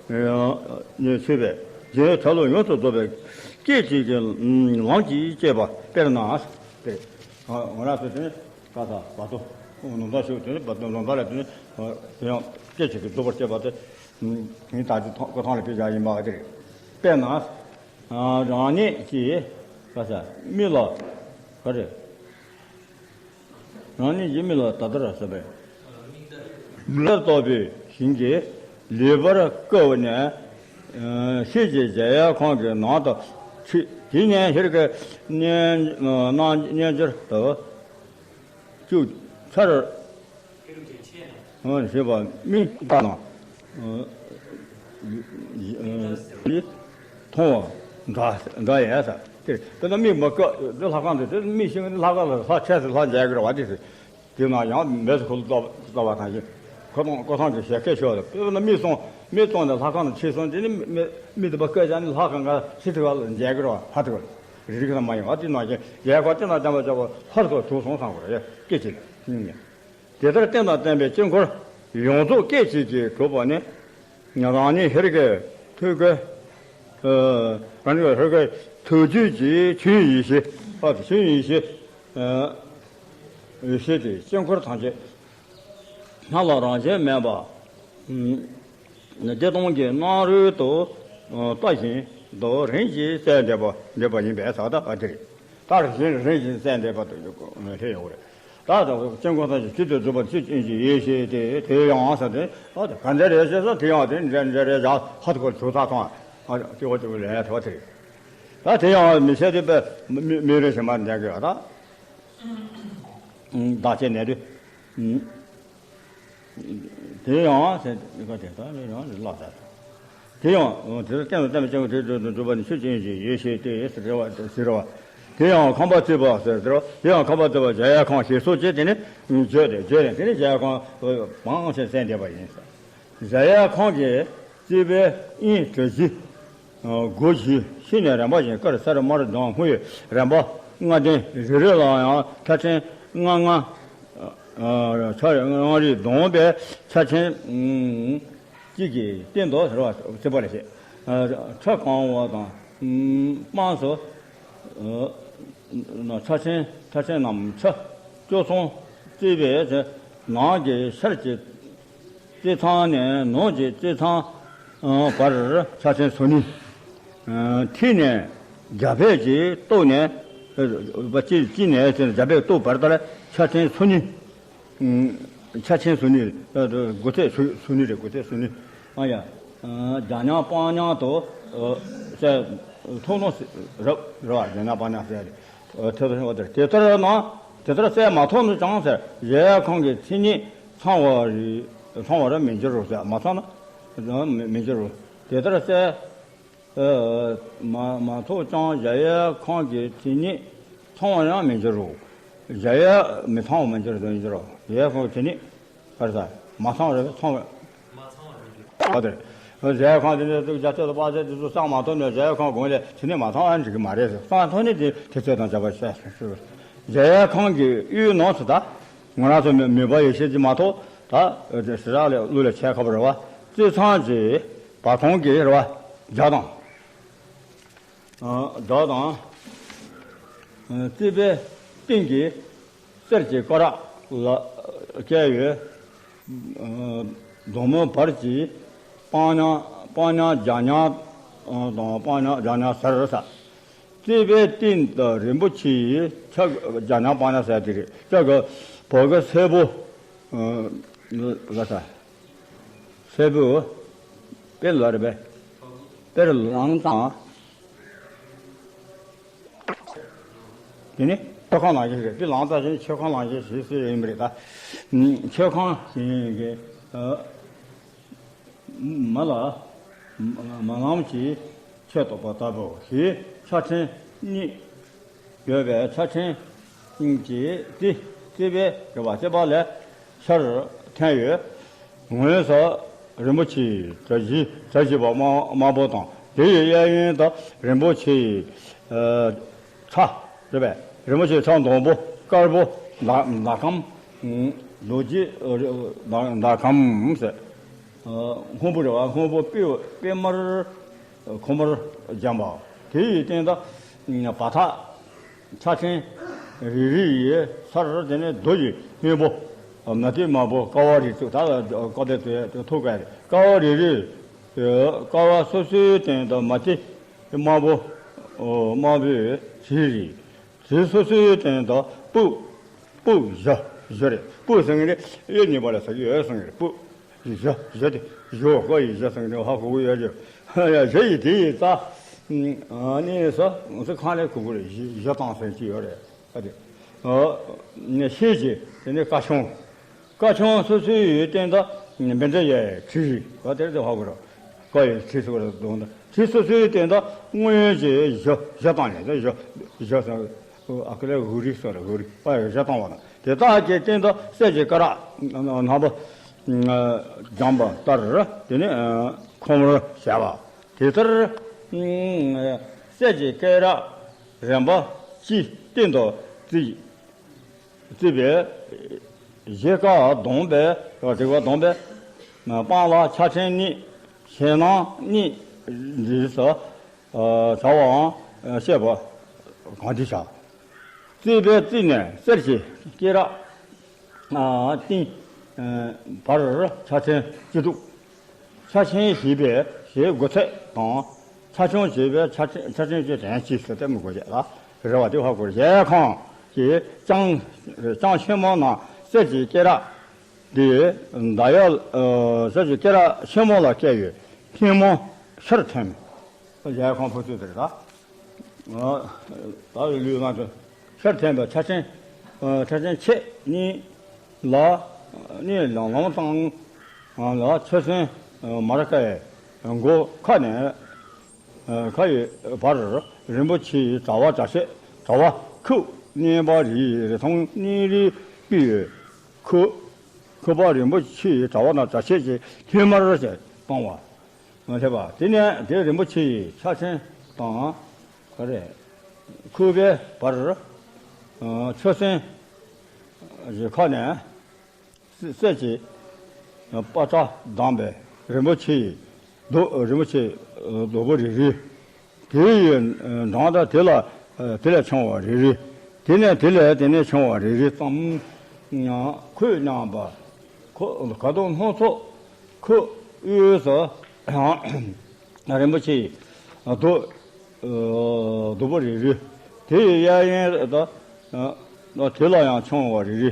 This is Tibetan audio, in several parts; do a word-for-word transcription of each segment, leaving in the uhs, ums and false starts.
ནས་ཆོད་པས་རྗེས་ཆ་ལུགས་ཡོངས་སུ་རྫོགས་པའི་སྐད་ཅིག་གིས་ལམ་གྱིས་བསྐྱེད་པ། དཔེར་ན། དེ་ང་རང་ཚོ་དེ་ནི་ཀ་ས་བ་ཏོ་ལུང་ཐང་ཤོད་དེ་ནི་བ་ཏོ་ལུང་ཐང་ལ་དེ་ནི་དེ་ཡང་སྐད་ཅིག་གིས་རྫོགས་པར་བྱེད་པ་དེ་ངས་ད་ཅི་ཐོག་ཀོ་ཐང་ལ་ཕེབས་བཞག་ཡིན་པ་དེ་རེད། དཔེར་ན། རང་ཉིད་ཀྱིས་ཀ་ས་མི་ལ་ག་རེ། རང་ཉིད་ཀྱི་མི་ལ་ད་ལྟར་ཟེར་བས། མི་ལ་བཏགས་པའི་ཞིང་གི་ལེགས་པར་བཀབ་ནས། ཤེལ་གྱི་གཞལ་ཡས་ཁང་གི་ནང་དུ་ཁྲིད། དེ་ནས་ཤེལ་གྱི་རྣལ་རྣལ་འབྱོར་དུ་བཅུག་ཚར། ཞེས་པ་མི་ལྟ་ན། མཐོང་བ་འདྲ་འདྲ་ཡས་ས། དེ་དཔེར་ན་མིག་མ་བཀབ་དེ་ལྷ་ཁང་དུ་དེ་མིག་ཤིང་ལྷ་ཁང་ལ་ལྷ་ཁྲེས་སུ་ལྷ་མཇལ་གི་རེད་བ། དེ་དེ་ན་ཡང་མེ་སུ་ཁུ་ལུ་ལྟ་བ་དང་ཞིང་ཁོ་ཐང་ཁོ་ཐང་གི་ཞལ་སྐད་ཤོར་དུ་དཔེར་ན་མིག་སོང་མིག་སྟོང་ནས་ལྷ་ཁང་དུ་ཕྱིན་སོང་དེ་ནི་མི་མི་དུ་པ་བཀོད་ཀྱང་ནི་ལྷ་ཁང་ག་ཕྱི་དུ་བ་ལ་མཇལ་གི་རེད་བ། ལྷ་དུ་བ་རི་རི་ཁ་ན་མ་ཡིན་བ་དེ་ན་ཞིང་ཡས་ཁོ་དེ་ན་ལྟ་བ་ལྕགས་པོ་ལྷ་དུ་བ་དུག་སོང་སང་གོ་རེད་སྐད་ཅིག་ལ། དེ་ལྟར་རྟེན་དང་བརྟེན་པའི་དཀྱིལ་འཁོར་ཡོངས་རྫོགས་སྐད་ཅིག་གིས་གྲུབ་པ་ནི། རང་ཉིད་ཧེ་ར་ཀའི་ཐུགས་ཀའི། རང་ཉིད་ཧེ་ར་ཀའི་ཐུགས་རྒྱུད་ཀྱི་ཆོས་ཡེ་ཤེས། ཨ་ཆོས་ཡེ་ཤེས། ཡེ་ཤེས་ཏེ་དཀྱིལ་འཁོར་ཐམས་ཅད་སྣང་ལ་རང་བཞིན་མེད་པ། བདེ་སྟོང་གི་སྣང་རོལ་དུ་ལྟ་བཞིན་དུ་རིམ་བཞིན་གསལ་འདེབས་པ་འདེབས་པ་ཡིན་པས་ཟག་ད་ཨ་དེ་རེད། ད་རིམ་བཞིན་རིམ་བཞིན་གསལ་འདེབས་པ་དུ་སླེབས་ཡོང་གི་རེད། ད་དཀྱིལ་འཁོར་ཐམས་ཅད་ཆོས་ཀྱིས་གྲུབ་པ་ཆོས་ཅན་གྱི་ཡེ་ཤེས་ཏེ་དེ་ཡང་ཟེར་ཏེ་ཨ་དེ་ག་འདྲ་རེད་ཟེར་ས་དེ་ཡང་དེ་འདྲ་འདྲ་རེད་བཞག་ཧ་ཐུ་ཁོ་ཆུ་ཚ་ཐོང་ཨ་དེ་འོ་དེ་ལས་ཐོ་དེ་རེད། ད་དེ་ཡང་མི་ཤེས་དེ་པས་མི་མི་རེ་ཞིག་མ་འདྲ་གི་ཨ་ད་བདག་ཆེ་ནས་དུས། དེ་ཡང་ཟེར་ཏེ་ཀ་དེ་དག་ལས་རང་ལ་ལག་བསྟར། དེ་ཡང་དེ་ལྟར་བསྟན་པ་བསྟན་པ་ཅན་གྱི་དེ་དུ་འགྲུབ་པ་ནི་ཆོས་ཅན་གྱི་ཡེ་ཤེས་ཏེ་ཟེར་བ་ཟེར་བ། དེ་ཡང་ཁང་པ་བརྩིགས་པ་ཟེར་ཟེར་བ། དེ་ཡང་ཁང་པ་བརྩིགས་པ་གཞལ་ཡས་ཁང་ཞེས་སོགས་ཀྱིས་དེ་ནི་བརྗོད་དེ་བརྗོད་ནས་དེ་ནི་གཞལ་ཡས་ཁང་མང་ཆེ་གསལ་འདེབས་པ་ཡིན། གཞལ་ཡས་ཁང་གི་རྩིག་པའི་དབྱིངས་གྲུ་བཞི། སྒོ་བཞི་ཤུལ་ནས་རིམ་པ་བཞིན་དཀར་སེར་དམར་ལྗང་སྔོ་ཡི་རིམ་པ་ལྔ་ལྡན། རེ་རེ་ལ་ཡང་ཆ་ཆེན་ལྔ་ལྔ། ཆ་ལྔ་རེ་བསྡོམས་པས་ཆ་ཆེན་གཅིག་གི་སྟེང་དུ་ཟེར་བ་བརྩིགས་པ་ལ་བཤད། ཁྲ་གང་བ་དང་སྤངས་སུ་ཆ་ཆེན་ཆ་ཆེན་རྣམས་ཆ་བཅུ་ཚང་བརྩིགས་པས་ནང་གི་ཤར་གྱི་རྩིག་ཐང་ནས་ནུབ་ཀྱི་རྩིག་ཐང་བར་ཆ་ཆེན་སོ་གཉིས། མཐིལ་ནས་རྒྱ་ཕད་ཀྱི་སྟོད་ནས་པ་ཅི་ཅི་ནས་རྒྱ་ཕད་སྟོད་བར་དུ་ལ་ཆ་ཆེན་སོ་གཉིས། ཆ་ཆེན་སོ་གཉིས། སྒོ་ཐེག་སོ་གཉིས་རེད། སྒོ་ཐེག་སོ་གཉིས། ཨ་ཡ། རྒྱ་མཉམ་སྤང་མཉམ་དུ་གསལ་ཐོག་ནོ་རབ་ར་བ་རྒྱ་མཉམ་སྤང་མཉམ་གསལ་རེད། ཐེག་ཐོག་དེ་ལྟར་ན་དེ་ལྟར་གསལ་མ་ཐོག་ནོ་ཀྱང་ཟེར་གཞལ་ཡས་ཁང་གི་མཚན་ཉིད་ཚང་བ་རེད། ཚང་བ་ར་མི་འགྱུར་རོ་ཟེར་མ་ཚང་ན་མི་འགྱུར་རོ། དེ་ལྟར་གསལ་མ་མ་ཐོག་ཀྱང་གཞལ་ཡས་ཁང་གི་མཚན་ཉིད་ཚང་བ་ཡང་མི་འགྱུར་རོ། གཞལ་ཡས་མི་ཚང་བ་མི་འགྱུར་རོ་མི་འགྱུར་རོ། གཞལ་ཡས་ཁང་གི་མཚན་ཉིད། ཨ་རེ་ས། མ་ཚང་རེད་ཚང་བ། མ་ཚང་བ་རེད། ཨ་དེ་རེད། གཞལ་ཡས་ཁང་དེ་ནས་དུ་རྒྱ་ཆེ་དུ་དཔག་ཚད་དེ་ཚོ་གསང་མ་ཐོབ་ནས་གཞལ་ཡས་ཁང་དགོངས་ལས་དེ་ནས་མ་ཚང་བ་འགྲིག་གི་མ་རེད་ཟེར། གསང་ཐོབ་ནས་དེ་དེ་ཚོ་དང་བྱ་བ་བཤད་ཟེར། གཞལ་ཡས་ཁང་གི་དབུས་ནང་དུ་ད་ང་རང་ཚོ་མོས་པ་ཡེ་ཤེས་ཀྱི་མ་ཐོབ་ད་ཞི་རག་ལས་གླུ་ལས་ཆད་ཁ་བ་རེད་བ། རྩིག་ཚང་གི་བར་ཁོང་གི་རེད་བ། རྒྱ་དང་། བདག་དང་། རྩིག་པའི་སྟེང་གི་གསེར་གྱི་སྐ་རགས་ལ་བཀལ་ཡོད། གདུང་མའི་བར་གྱི་སྤང་མཉམ་སྤང་མཉམ་རྒྱ་མཉམ་དང་སྤང་མཉམ་རྒྱ་མཉམ་ཟེར་ས། རྩིག་པའི་སྟེང་དུ་རིན་པོ་ཆེའི་ཆ་རྒྱ་མཉམ་སྤང་མཉམ་ཟེར་དེ་རེད། ཆ་ག་བོད་གི་སེར་པོ་ལ་ས། སེར་པོ་དཔེ་ལ་རེད་པས། དཔེར་ལང་དང་། དེ་ནི་མཆོད་ཁང་ནང་བཞིན་རེད། དེ་ལང་ཙ་ཞིག་མཆོད་ཁང་ནང་བཞིན་ཞིག་སྲིད་ཡིན་པ་རེད་ད། མཆོད་ཁང་ཞིག་གི་མ་ལ་མ་ལམ་གྱི་ཆོས་རྟོགས་པ་ལྟ་བུ་ཞིག་ཆ་ཆེན་གཉིས་ཡོད་པའི་ཆ་ཆེན་གྱི་རྩི་རྩི་བའི་རེ་བ་བྱེད་པ་ལས་ཤར་འཐེན་ཡོད། ངོས་སུ་རིན་པོ་ཆེའི་གྲྭ་བཞི་གྲྭ་བཞི་པ་དམར་དམར་པོ་དང་དེ་ཡི་གཡས་གཡོན་དུ་རིན་པོ་ཆེའི་ཁྲ་རེད་པས། རིན་པོ་ཆེའི་ཁྲ་མདོག་པོ་དཀར་པོ་ཟླ་ཟླ་གམ་རྡོ་རྗེ་ཟླ་གམ་ཟེར། སྔོན་པོ་རེད་བ། སྔོན་པོ་པད་པད་དམར་ཁོག་དམར་ལྗང་བ། དེ་ཡི་སྟེང་དུ་བ་ཐག་ཆ་ཕྲན་རེ་རེ་ཡི་སར་དེ་ནས་རྡོ་ཡི་སྔོན་པོ་མ་ཏི་དམར་པོ་ཀ་བ་རེ་བཙུགས། ད་ཀ་པའི་ཐོག་ཀ་རེད། ཀ་བ་རེ་རེ་ཀ་བ་སོ་སོའི་སྟེང་དུ་མ་ཏི་དམར་པོ་དམར་པོའི་བྲིས་རེད། དེ་སོ་སོའི་སྟེང་དུ་སྤུ། སྤུ་བཞི། བཞི་རེད། སྤུ་ཟེར་མཁན་རེད། གཡས་གཉིས་པ་ལ་ཟེར་གྱི་ཡོད་ཟེར་མཁན་རེད། སྤུ། བཞི་བཞི་དེ་བཞི་ཀ་ཡི་བཞི་ཟེར་མཁན་རེད། ཧ་གོ་གི་ཡོད་ཀྱི། ཡ་བཞི་ཡི་དེ་ཡི་རྩ། ཨ་ནི་ས་ང་ཚོ་ཁང་ལས་གོ་གི་རེད། བཞི་བཞི་བཏང་ཟེར་གྱི་ཡོད་རེད། ཨ་དེ། ཨ་ནི་ཤེལ་གྱི་དེ་ནི་ཀ་ཆུང་། ཀ་ཆུང་སོ་སོའི་སྟེང་དུ་བཻ་ཌཱི་ཡའི་བྲིས་རེད། ཨ་དེར་དེ་ཧ་གོ་རེད། ཀ་ཡི་བྲིས་སོ་རེད་དོན་དུ་བྲིས་སོ་སོའི་སྟེང་དུ་སྔོན་གྱི་བཞི་བཞི་བཏང་ནས་དེ་བཞི་བཞི་ཟེར། ཨ་ཁུ་ལས་འུ་རིག་སོགས་ལ་འུ་རིག་པ་ཡི་བཞི་བཏང་བ་དང་། དེ་དག་གི་སྟེང་དུ་གསེར་གྱི་སྐེ་རགས་རྣམ་པ་སྦྱར་བ་ལྟར་དེ་ནི་ཁོག་དམར་བྱས་པ། དེ་ལྟར་གསེར་གྱི་སྐེ་རགས་རིམ་པ་སྤྱིའི་སྟེང་དུ་བརྩིས། བརྩིས་པའི་བཞི་ཀ་བསྡམས་པའི་རིགས་པ་བསྡམས་པའི་སྤང་ལ་ཆ་ཕྲན་གཉིས། ཞེད་སྣང་གཉིས་འདྲེས་སུ་བྱ་བའང་བཤད་པ་གང་འདི་བྱ། བརྩིས་པའི་རྩིས་ནས་གསེར་གྱི་སྐེ་རགས་སྟེང་བར་ཆ་ཕྲན་བཅུ་དྲུག། ཆ་ཕྲན་བཞི་པའི་ཞེ་དགུ་ཚད་དང་། ཆ་ཆུང་བཞི་པའི་ཆ་ཕྲན་ཆ་ཕྲན་བཅུ་དྲན་གཅིག་སུ་སྟེ་མི་དགོས་ཀྱི་ལ་རེ་བ་དེ་ཧ་གོ་རེད། གཞལ་ཡས་ཁང་གི་ལྕང་ལྕང་ཆེན་མོ་ནང་གསེར་གྱི་སྐེ་རགས་འདི་མདའ་ཡབ། གསེར་གྱི་སྐེ་རགས་ཆེན་མོ་ལ་བཀལ་བའི་ཐལ་མོ་ཕྱིར་འཐེན། གཞལ་ཡས་ཁང་ཕུ་ཚུགས་དེ་རེད་ད། ད་ལུས་ང་ཚོ་ཕྱིར་འཐེན་པའི་ཆ་ཕྲན། ཆ་ཕྲན་ཕྱེད་གཉིས་ལ་གཉིས་ལ་ལམ་སང་ལ་ཆོས་སེམས་མར་ཀའི་མགོ་ཁ་ནས་ཁ་ཡི་བར་རིན་པོ་ཆེའི་དྲ་བ་དྲ་ཕྱེད་དྲ་བ་ཁུག་གཉིས་པ་རེ་རེ་ཐོང་གཉིས་རེ་ཕུལ་ཡོད། ཁུག་ཁུག་པ་རིན་པོ་ཆེའི་དྲ་བ་དང་དྲ་ཕྱེད་ཀྱི་ཐལ་མར་བྱས་བཏང་བ། མ་ཐེབས་པ། དེ་ནས་དེ་རིན་པོ་ཆེའི་ཆ་ཕྲན་དང་། ག་རེ། ཁུག་པའི་བར། ཆོས་སེམས་ཀྱི་ཁ་ནས་གསེར་གྱི་པ་ཏྲ་བསྡམས་པའི་རིན་པོ་ཆེའི་རྡོ། རིན་པོ་ཆེའི་རྡོ་པོ་རེ་རེ། དེ་ཡི་འགྲམ་དང་དེ་ལ་དེ་ལས་ཆུང་བ་རེ་རེ། དེ་ནས་དེ་ལས་དེ་ནས་ཆུང་བ་རེ་རེ་ཙམ། ཁོད་རྣམ་པ། ཁོ་ཁ་དོག་སྣ་ཚོགས། ཁོ་དབུས་སུ་རིན་པོ་ཆེའི་རྡོ། རྡོ་པོ་རེ་རེ། དེ་ཡི་གཡས་གཡོན་དུ་དེ་ལ་ཡང་ཆུང་བ་རེ་རེ།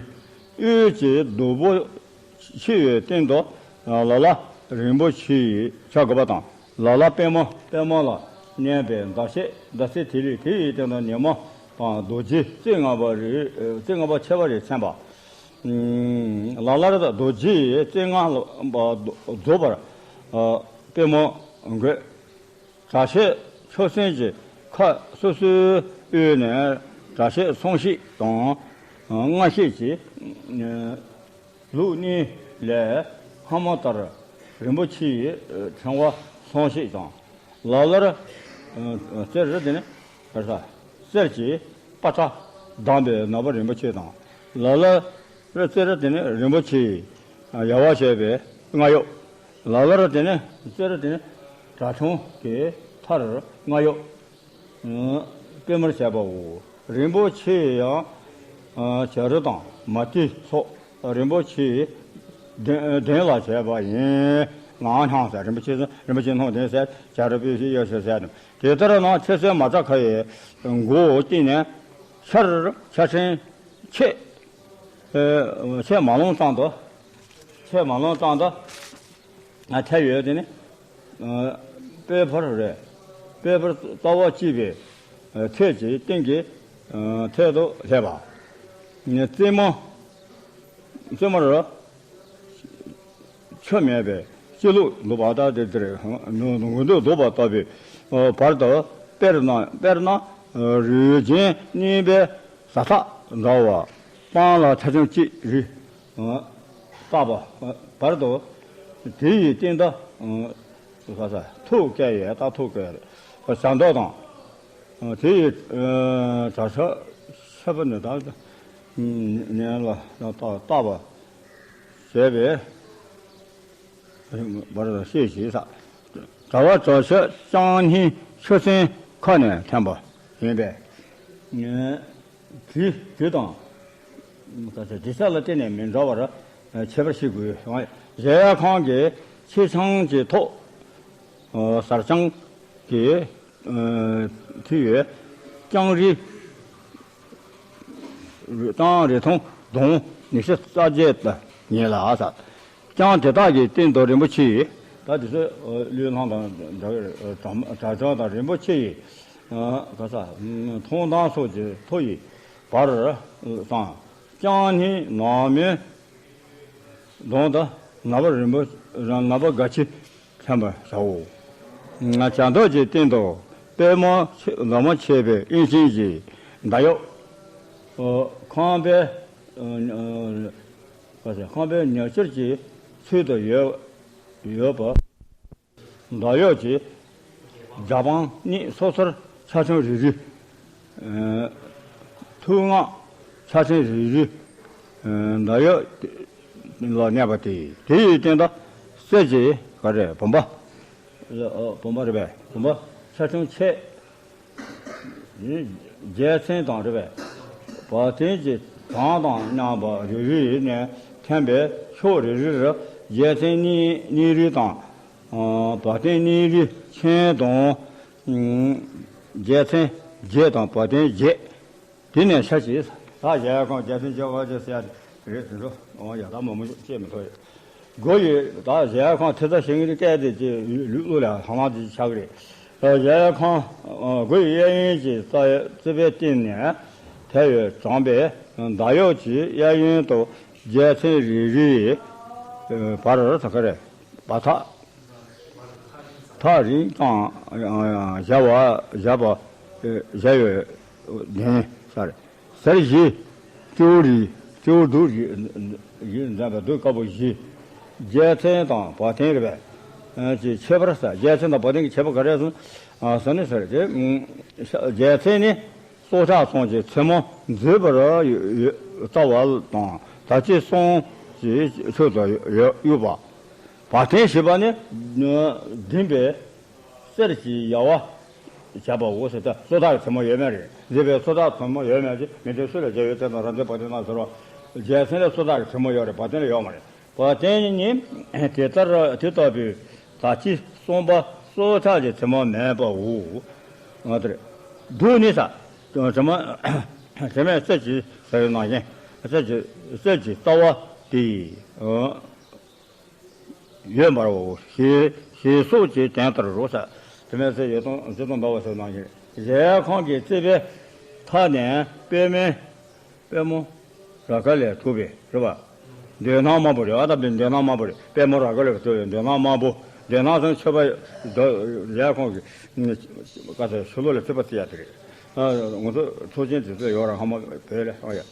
དབུས་ཀྱི་རྡོ་པོ་ཆེ་བའི་སྟེང་དུ་ལ་ལ་རིན་པོ་ཆེའི་ཆ་དགུ་པ་དང་། ལ་ལ་པད་མོ། པད་མོ་ལ་མཉམ་པའི་མདའ་ཕྱེད་མདའ་རྩེ་དེ་ལས་དེ་ཡི་སྟེང་དུ་ཉི་མ་དང་རྡོ་རྗེ་རྩེ་ལྔ་པ་རེ། རྩེ་ལྔ་པ་ཆེ་བ་རེ་མཚན་པ། ལ་ལར་རྡོ་རྗེའི་རྩེ་ལྔ་པ་རྫོགས་པར་པད་མོ་འགོད། དྲ་ཕྱེད་ཆོས་སེམས་ཀྱི་ཁ་སོ་སོའི་དབུས་ནས་དྲ་ཕྱེད་ཚོང་ཤེད་དང་། སྔ་ཤེད་ཀྱི་ལུགས་གཉིས་ལས་སྔ་མ་ལྟར་རིན་པོ་ཆེའི་ཕྲེང་བ་ཚོང་ཤེད་དང་། ལ་ལར་གསེར་དེ་ནི་གསེར་གྱི་པ་ཏྲ་བསྡམས་པའི་ནོར་བུ་རིན་པོ་ཆེ་དང་། ལ་ལར་གསེར་དེ་ནི་རིན་པོ་ཆེའི་ཡལ་བ་བྱས་པའི་རྔ་གཡོག། ལ་ལར་དེ་ནི་གསེར་དེ་ནི་དྲ་ཆུང་གི་མཐར་རྔ་གཡོག། པད་མར་བྱས་པའོ། རིན་པོ་ཆེ་ཡང་བྱ་རུ་དང་མ་ཏི་སོགས་རིན་པོ་ཆེའི་གདན་གདན་ལ་བྱས་པ་ཡིན། ངག་སྙོམས་ཟེར། རིན་པོ་ཆེ་རིན་པོ་ཆེ་སྣོད་ལྡན་ཟེར། བྱ་རུ་པའི་ཕྱིར་གཡོ་ཟེར་ཟེར། དེ་ལྟར་ན་ཆོས་སེམས་མ་ཏྲ་ཁ་ཡི་མགོ་སྟེང་ནས་ཤར་ཆ་ཕྲན་ཕྱེད། ཕྱེད་མ་ལོངས་ཙམ་དུ། ཕྱེད་མ་ལོངས་ཙམ་དུ། ཐལ་ཡོད་དེ་ནི། པད་ཕོར་རེད། པད་ཕོར་རྩ་བ་གཅིག་པའི་ཐད་ཀྱི་སྟེང་གི་ཐད་དུ་སླེབས་པ། རྩེ་མོ། རྩེ་མོར་ཆུ་མེད་པའི་སྤྱི་བླུགས་འདུག་པ་ལྟར་དེ་དེར་མགོ་འདོགས་འདུག་པ་ལྟ་བུའི་བར་དུ། དཔེར་ན་དཔེར་ན་རུས་རྒྱན་གཉིས་པའི་ཟ་ཐག་འདྲ་བ་སྤང་ལ་ཆ་ཆུང་གཅིག་རེ། བཏགས་པ་བར་དུ། དེ་ཡི་སྟེང་དུ་ཐུགས་བསྐྱེད་ཡས། ད་ཐུགས་བསྐྱེད་ཡས་ཞབས་འདོགས་དང་། དེ་ཡི་དྲ་ཤ་ཤ་པ་ནི་དང་ནན་ལ་བཏགས་པ་བྱས་པས། བར་ཤེས་ཞེས་ས། གྲྭ་བ་གྲྭ་ཤག་རྐྱང་སྙིང་ཆུ་ཚན་ཁ་ནས་འཐེན་པ་ཡིན་པས། དྲི་དྲི་དང་། ད་ཆ་དྲི་ཆ་ལ་བརྟེན་ནས་མི་འདྲ་བར་ཁྱད་པར་ཤེས་དགོས། གཞལ་ཡས་ཁང་གི་ཕྱི་བྱང་གི་ཐོག་གཟར་བྱང་གི་ཐིག་ཡོད། རྐྱང་རིས་རྐྱང་རིས་མཐོང་གདོང་ཉི་ཤུ་རྩ་བརྒྱད་ལ་ཉེ་ལ་ཟ། རྐྱང་དེ་དག་གི་སྟེང་དུ་རིན་པོ་ཆེ་ཡི། ད་དེ་ཚོ་ལུས་ལྷང་དང་གྲྭ་གྲྭ་ཚང་དང་རིན་པོ་ཆེ་ཡི་ག་ས་མཐོང་སྣང་སོགས་ཀྱི་མཐོ་ཡི་བར་དང་། རྐྱང་སྙིང་ནག་མོའི་གདོང་དང་ནག་པོ་རིན་པོ་ནག་པོ་དགའ་ཆེ་འཐེན་པར་བྱའོ། བྱ་མདོག་གི་སྟེང་དུ་པད་མོ་ཆེ་ལ་མོ་ཆེ་བའི་དབྱིངས་ཅན་གྱི་མདའ་གཡོག་ཁང་པའི་ཁང་པའི་ཉག་ཕྱིར་གྱི་ཚུལ་དུ་ཡོད་ཡོད་པ། མདའ་གཡོག་གི་རྒྱབ་དཔངས་གཉིས་སོ་སོར་ཆ་ཆུང་རེ་རེ། ཐུག་སྔགས་ཆ་ཆུང་རེ་རེ། མདའ་གཡོག་ལ་གནས་པ་སྟེ། དེ་ཡི་སྟེང་དུ་གསེར་གྱི་ག་རེ་བུམ་པ། བུམ་པ་རེད་པས། བུམ་པ་ཆ་ཆུང་ཕྱེད། རྒྱལ་མཚན་དང་རེད་པས། བ་དན་གྱི་གྲངས་དང་མཉམ་པ་རེ་རེ་ནས་འཐེན་པའི་ཕྱོགས་རེ་རེར་རྒྱལ་མཚན་གཉིས་གཉིས་རེ་དང་། བ་དན་གཉིས་རེ་ཆེན་དང་། རྒྱལ་མཚན་བརྒྱད་དང་བ་དན་བརྒྱད། དེ་ནས་ཤ་བྱེད། ད་གཞལ་ཡས་ཁང་རྒྱལ་མཚན་བརྒྱད་བ་ཅན་ཟེར་ཡ་རེད་དེ་ཚོ། འོ་ཡ་ད་མ་མོ་བཤད་མི་ཐུབ་ཡོད། སྒོ་ཡི་ད་གཞལ་ཡས་ཁང་ཐེ་ཚ་ཞིང་གི་སྐད་དེ་ཅི་ལུས་ལུས་ལ་ལྷང་ལྷང་ཅིག་ཆགས་ཀྱི་རེད། གཞལ་ཡས་ཁང་སྒོ་ཡི་གཡས་གཡོན་གྱི་རྩ་རྩིག་པའི་སྟེང་ནས་དེ་ཡོད་དྲངས་པའི་མདའ་གཡོག་གི་གཡས་གཡོན་དུ་རྒྱལ་མཚན་རེ་རེའི་བར་ད་ག་རེ་བ་ཐག་ཐག་རིང་དང་བཞག་པ་བཞག་པ་བཞག་ཡོད་ལྡན་ས་རེད། ཟེར་བཞི། སྤྱི་བོ་རིས། སྤྱི་བོ་གདུགས་རིས་བཞི་འཛིན་པའི་གདུགས་དཀར་པོ་བཞི། རྒྱལ་མཚན་དང་བ་དན་རེད་པས། ཀྱི་ཁྱད་པར་ས། རྒྱལ་མཚན་དང་བ་དན་གྱི་ཁྱད་པར་ག་རེ་ཟེར་ན། ཟེར་ནས་ཟེར་ཏེ། རྒྱལ་མཚན་ནི་སྲོག་ཆགས་ཚོམ་གྱི་མཚན་མོ་མཛེས་པར་ཡོད་རྩ་བ་དང་དར་ལྕོག་གསུམ་གྱི་ཕྱོགས་སུ་ཡོད་གཡུག་པ། བ་དན་ཞེས་པ་ནི་ལྡིང་པའི་གསེར་གྱི་ཡལ་བ་བྱས་པའོ་ཟེར་ཏེ། སོ་ཐར་གྱི་མཚན་མོ་ཡོད་མེད་རེད། མཛེས་པའི་སོ་ཐར་མཚན་མོ་ཡོད་མེད་ཀྱི་མི་དེ་སུ་ལ་བྱ་ཡོད་དེ་དང་རང་དོན་བ་དན་ན་ཟེར་བ། རྒྱལ་མཚན་ལ་སོ་ཐར་གྱི་མཚན་མོ་ཡོད་རེད། བ་དན་ལ་ཡོད་མ་རེད། བ་དན་ནི་དེ་ལྟར་དེ་ལྟ་བུའི་དར་ལྕོག་གསུམ་པ་སྲོག་ཆགས་ཀྱི་མཚན་མོ་མེད་པའོ། ང་ལྟར་གདུགས་ནི་ས། དྲི་མ་དྲི་མས་གསེར་གྱི་ཟེར་བའི་ནང་བཞིན་གསེར་གྱི་གསེར་གྱི་རྩ་བ་དེ་ཡི། ཡོད་འབར་བའོ། ཞེས་ཞེས་སོགས་ཀྱི་དོན་ལྟར་རོ་ས། དྲི་མེད་གསེར་ཡོད་དང་ཇི་ལྟར་འབར་བ་ཟེར་ནང་བཞིན། གཞལ་ཡས་ཁང་གི་རྩིག་པའི་མཐའ་ནས་པད་མོ་པད་མོ་ར་ག་ལས་གྲུབ་པའི་རེད་པ། འདོད་སྣམ་དམར་པོ་རེད་པ། ད་འདོད་སྣམ་དམར་པོ་རེད། པད་མོ་ར་ག་ལས་གྲུབ་པའི་འདོད་སྣམ་དམར་པོ། འདོད་སྣམ་ཟེར་མཆོད་པ་གཞལ་ཡས་ཁང་གི་ཀ་ས་ཕྱི་ལོགས་ལ་མཆོད་པ་བརྩི་ཡ་དེ་རེད། ང་ཚོ་ཚོགས་ཆེན་དེ་ཚོ་ཡོད་ར་ཧ་མ་བོད་ལ་ཨ་ཡ།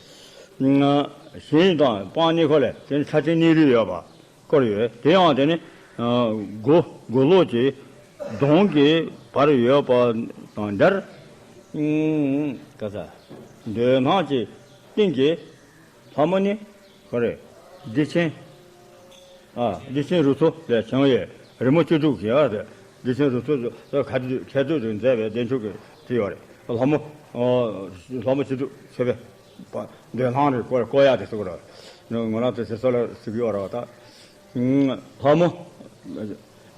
ཞིང་དང་སྤང་གཉིས་ཁོ་ལས་དེ་ནི་ཆ་ཆེན་གཉིས་རེ་ཡོད་པ། བསྐོར་ཡོད། དེ་ཡང་དེ་ནི་སྒོ་སྒོ་ལོགས་ཀྱི་གདོང་གི་བར་ཡོད་པ་དང་འདྲར། ཨུམ། ག་ས། འདོད་སྣམ་གྱི་སྟེང་གི་ལྷ་མོ་ནི་ག་རེ། བདེ་ཆེན། ཨ། བདེ་ཆེན་རུ་ཚོགས་ལས་བྱུང་བའི་རི་མོ་བཅུ་དྲུག་གི་ཨ་རེ། བདེ་ཆེན་རུ་ཚོགས་ཁ་ཁ་ཐུག་ཏུ་མཛད་པའི་བདེ་མཆོག་གི་དེ་ཡོད་རེད། ལྷ་མོ། ལྷ་མོ་བཅུ་དྲུག་མཆོད་པའི། འདོད་སྣམ་རེད། བསྐོར་བསྐོར་ཡ་དེ་ཚོ་ར། ང་རང་ཚོ་ཞེ་ས་ལ་ཟེར་གི་ཡོད་ར་བ་ད། ལྷ་མོ།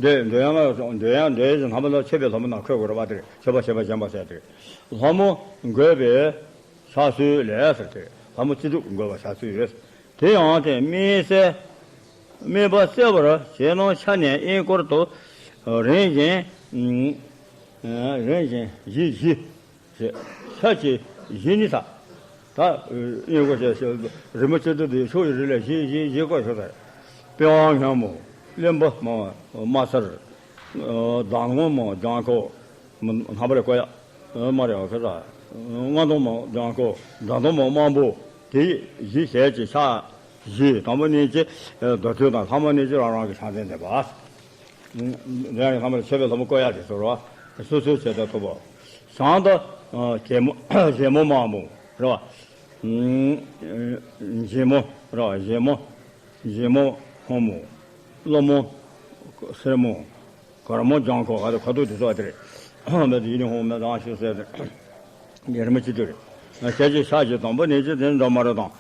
འདོད་འདོད་ཡངས་ལ་འདོད་ཡངས་འདོད་ཡངས་ལྷ་མོ་ལ་མཆོད་པའི་ལྷ་མོ་ནང་འཁོད་དགོས་ར་བ་དེ་རེད། མཆོད་པ་བྱེད་པ་བྱེད་པ་ཟེར་དེ་རེད། ལྷ་མོ་འགོད་པའི་ཕྱག་སྲོལ་ལས་ཟེར་དེ་རེད། ལྷ་མོ་བཅུ་དྲུག་འགོད་པ་ཕྱག་སྲོལ་ཡོད། དེ་ཡང་དེ་སྨིན་གསལ། སྨིན་པ་གསལ་བར་བྱེད་སྣང་ཆ་ནས་དབྱིན་སྐོར་དུ་རིམ་བཞིན། རིམ་བཞིན་བཞི་བཞི། ཞེས་ཤ་ཆེ་བཞི་ནི་ས། ད་དབྱིན་སྐོར་བྱས་རི་མོ་བཅུ་དྲུག་དེ་ཕྱོགས་ཡི་རི་ལ་བཞི་བཞི་བཞི་སྐོར་ཞུ་ཟེར། པི་ཝང་སྔོན་མོ། གླིང་བུ་དམར་དམར་སེར། མདང་དགོང་མོ་ལྗང་ཁུ། ནག་པོ་ལ་བསྐོར་ཡ། དམར་ཡ་ཁ་ས། རྔ་དོང་མོ་ལྗང་ཁུ། དགྲ་དོང་མོ་དམར་པོ། དེ་བཞི་ཞལ་གྱི་ཕྱག་བཞི། དང་པོ་གཉིས་ཀྱིས་རྡོ་ཐོད་དང་ལྷག་མ་གཉིས་ཀྱིས་རང་རང་གི་ཕྱག་མཚན་འདེབས་པ། འདི་ཡང་ལྷག་མ་ལ་མཆོད་པའི་ལྷ་མོ་བསྐོར་ཡ་དེ་ཚོ་རེད་བ། སོ་སོའི་བྱེད་སྟངས་ཐུབ་པ། བྱང་དུ་རྒྱལ་མོ་རྒྱལ་མོ་དམར་མོ་རེད་བ། རྒྱལ་མོ་རེད་བ། རྒྱལ་མོ་རྒྱལ་མོ་སྔོན་མོ། གླང་མོ། སེར་མོ། དཀར་མོ། ལྗང་ཁུ། ཨ་དེ་ཁ་དོག་དེ་ཚོ་ཨ་དེ་རེད། མེད་དེ་ཡིན་ནི་ཧོང་མེད་དང་ཤི་ཟེར་ཏེ། ཉེར་མ་ཅི་དུ་རེད། ཞལ་གཅིག་ཕྱག་བཞི་དང་པོ་ནས་ཅི་དེ་འདྲ་མ་རེད་དང་།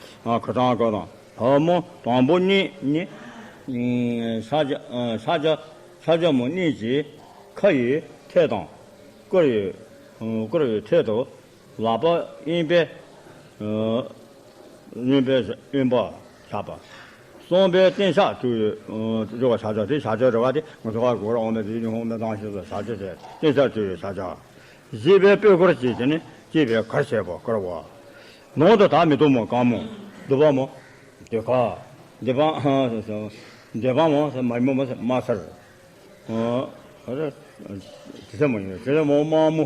ཁ་གྲངས་ཁ་དང་། ལྷ་མོ་དང་པོ་གཉིས་ནི། ཕྱག་རྒྱ་ཕྱག་རྒྱ་ཕྱག་རྒྱ་མོ་གཉིས་ཀྱི་ཁ་ཡི་ཐད་དང་། སྐུར་ཡི་སྐུར་ཡི་ཐད་དུ། ལག་པ་གཡོན་པས། གཡོན་པས་གཡོན་པ་བཞག་པ། གསུམ་པས་སྟེང་ཕྱག་བྲུས། བྲུས་པ་ཕྱག་རྒྱ་དེ་ཕྱག་རྒྱ་རེད་བ། དེ་ང་ཚོ་བ་གོ་ར་འོང་མེད་དེ་ཡིན་ཧོང་མེད་དང་ཤི་ཟེར་ཕྱག་རྒྱ་བྱས། སྟེང་ཕྱག་བྲུས་པའི་ཕྱག་རྒྱ། བཞི་པས་སྤོས་སྐོར་བྱས། དེ་ནི་བསྐྱེད་པའི་གར་བྱས་པ་བསྐོར་བ། ནང་དུ་དར་མེ་ཏོག་མོ་དཀར་མོ། མདོག་དཔལ་མོ། མདོག་དཀར། མདོག་དཔལ་མདོག་དཔལ་མོ་མ་མོ་མ་སེར། ཨ་རེ། དེ་ཚེ་མོ་ཡིན། དེ་ཚེ་མོ་དམར་མོ།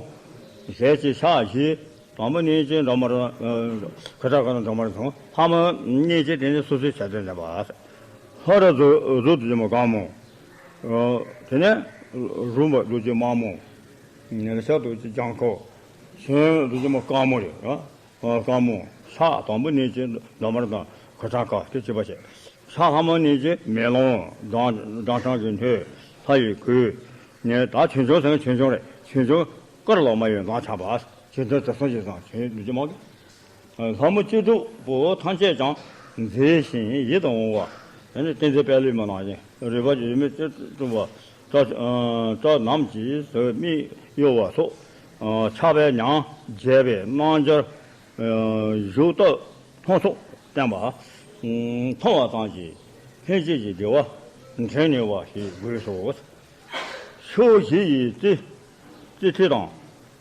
ཞལ་གཅིག་ཕྱག་བཞི། དང་པོ་གཉིས་ཀྱིས་འགྲོ་མར། ཁ་གྲངས་ཁ་ནང་འགྲོ་མར་སོང་། ལྷ་མོ་གཉིས་ཀྱིས་དེ་ནི་སོ་སོའི་ཆ་དེ་འཛིན་པ། ལྷ་ར་གཟུགས་གཟུགས་རྡོ་རྗེ་མོ་དཀར་མོ། དེ་ནས་རུམ་པ་རྡོ་རྗེ་དམར་མོ། ལ་ཤ་རྡོ་རྗེ་ལྗང་ཁུ། གཞན་རྡོ་རྗེ་མོ་དཀར་མོ་རེད། དཀར་མོ། ཕྱག་དང་པོ་གཉིས་ཀྱིས་འགྲོ་མར་དང་ཁ་གྲངས་ཁ་དེ་བྱེད་པ་བྱེད། ཕྱག་ལྷ་མོ་གཉིས་ཀྱིས་མེ་ལོང་། སྦྲང་སྦྲང་ཆང་གི་སྣོད། ལྷ་ཡི་གོས། ནས་ད་ཆོས་འབྱུང་ཟེར་ན་ཆོས་འབྱུང་རེད། ཆོས་འབྱུང་དཀར་ལ་མ་ཡོད་ལ་ཆགས་པ། ཆོས་འབྱུང་དེ་གསུམ་ཞིག་དང་ཆོས་འབྱུང་མང་གི། ལྷ་མོ་བཅུ་དྲུག་པོ་ཐམས་ཅད་ཀྱང་མཛེས་ཤིང་ཡིད་དུ་འོང་བ། དེ་ནི་བསྟན་འཛིན་དཔལ་ལེགས་མ་ནང་བཞིན་རུས་པ་ཡོད་མེད་བཅུ་དྲུག་པོ། སྐྲ་སྐྲ་རྣམས་ཀྱིས་མིག་གཡོ་བ་སོགས། ཆགས་པའི་ཉམས་བརྗེད་པའི་རྣམ་འགྱུར། བཞུགས་སྟོབས་སྣ་ཚོགས་བསྟན་པ། མཐོང་བ་ཙམ་གྱིས་ལྷན་སྐྱེས་ཀྱི་བདེ་བ་འདྲེན་ནུས་པ་ཞིག་དགོས་སོ། ཕྱོགས་བཞི་ཡི་རྩེ་རྩེ་ཁྲི་དང་།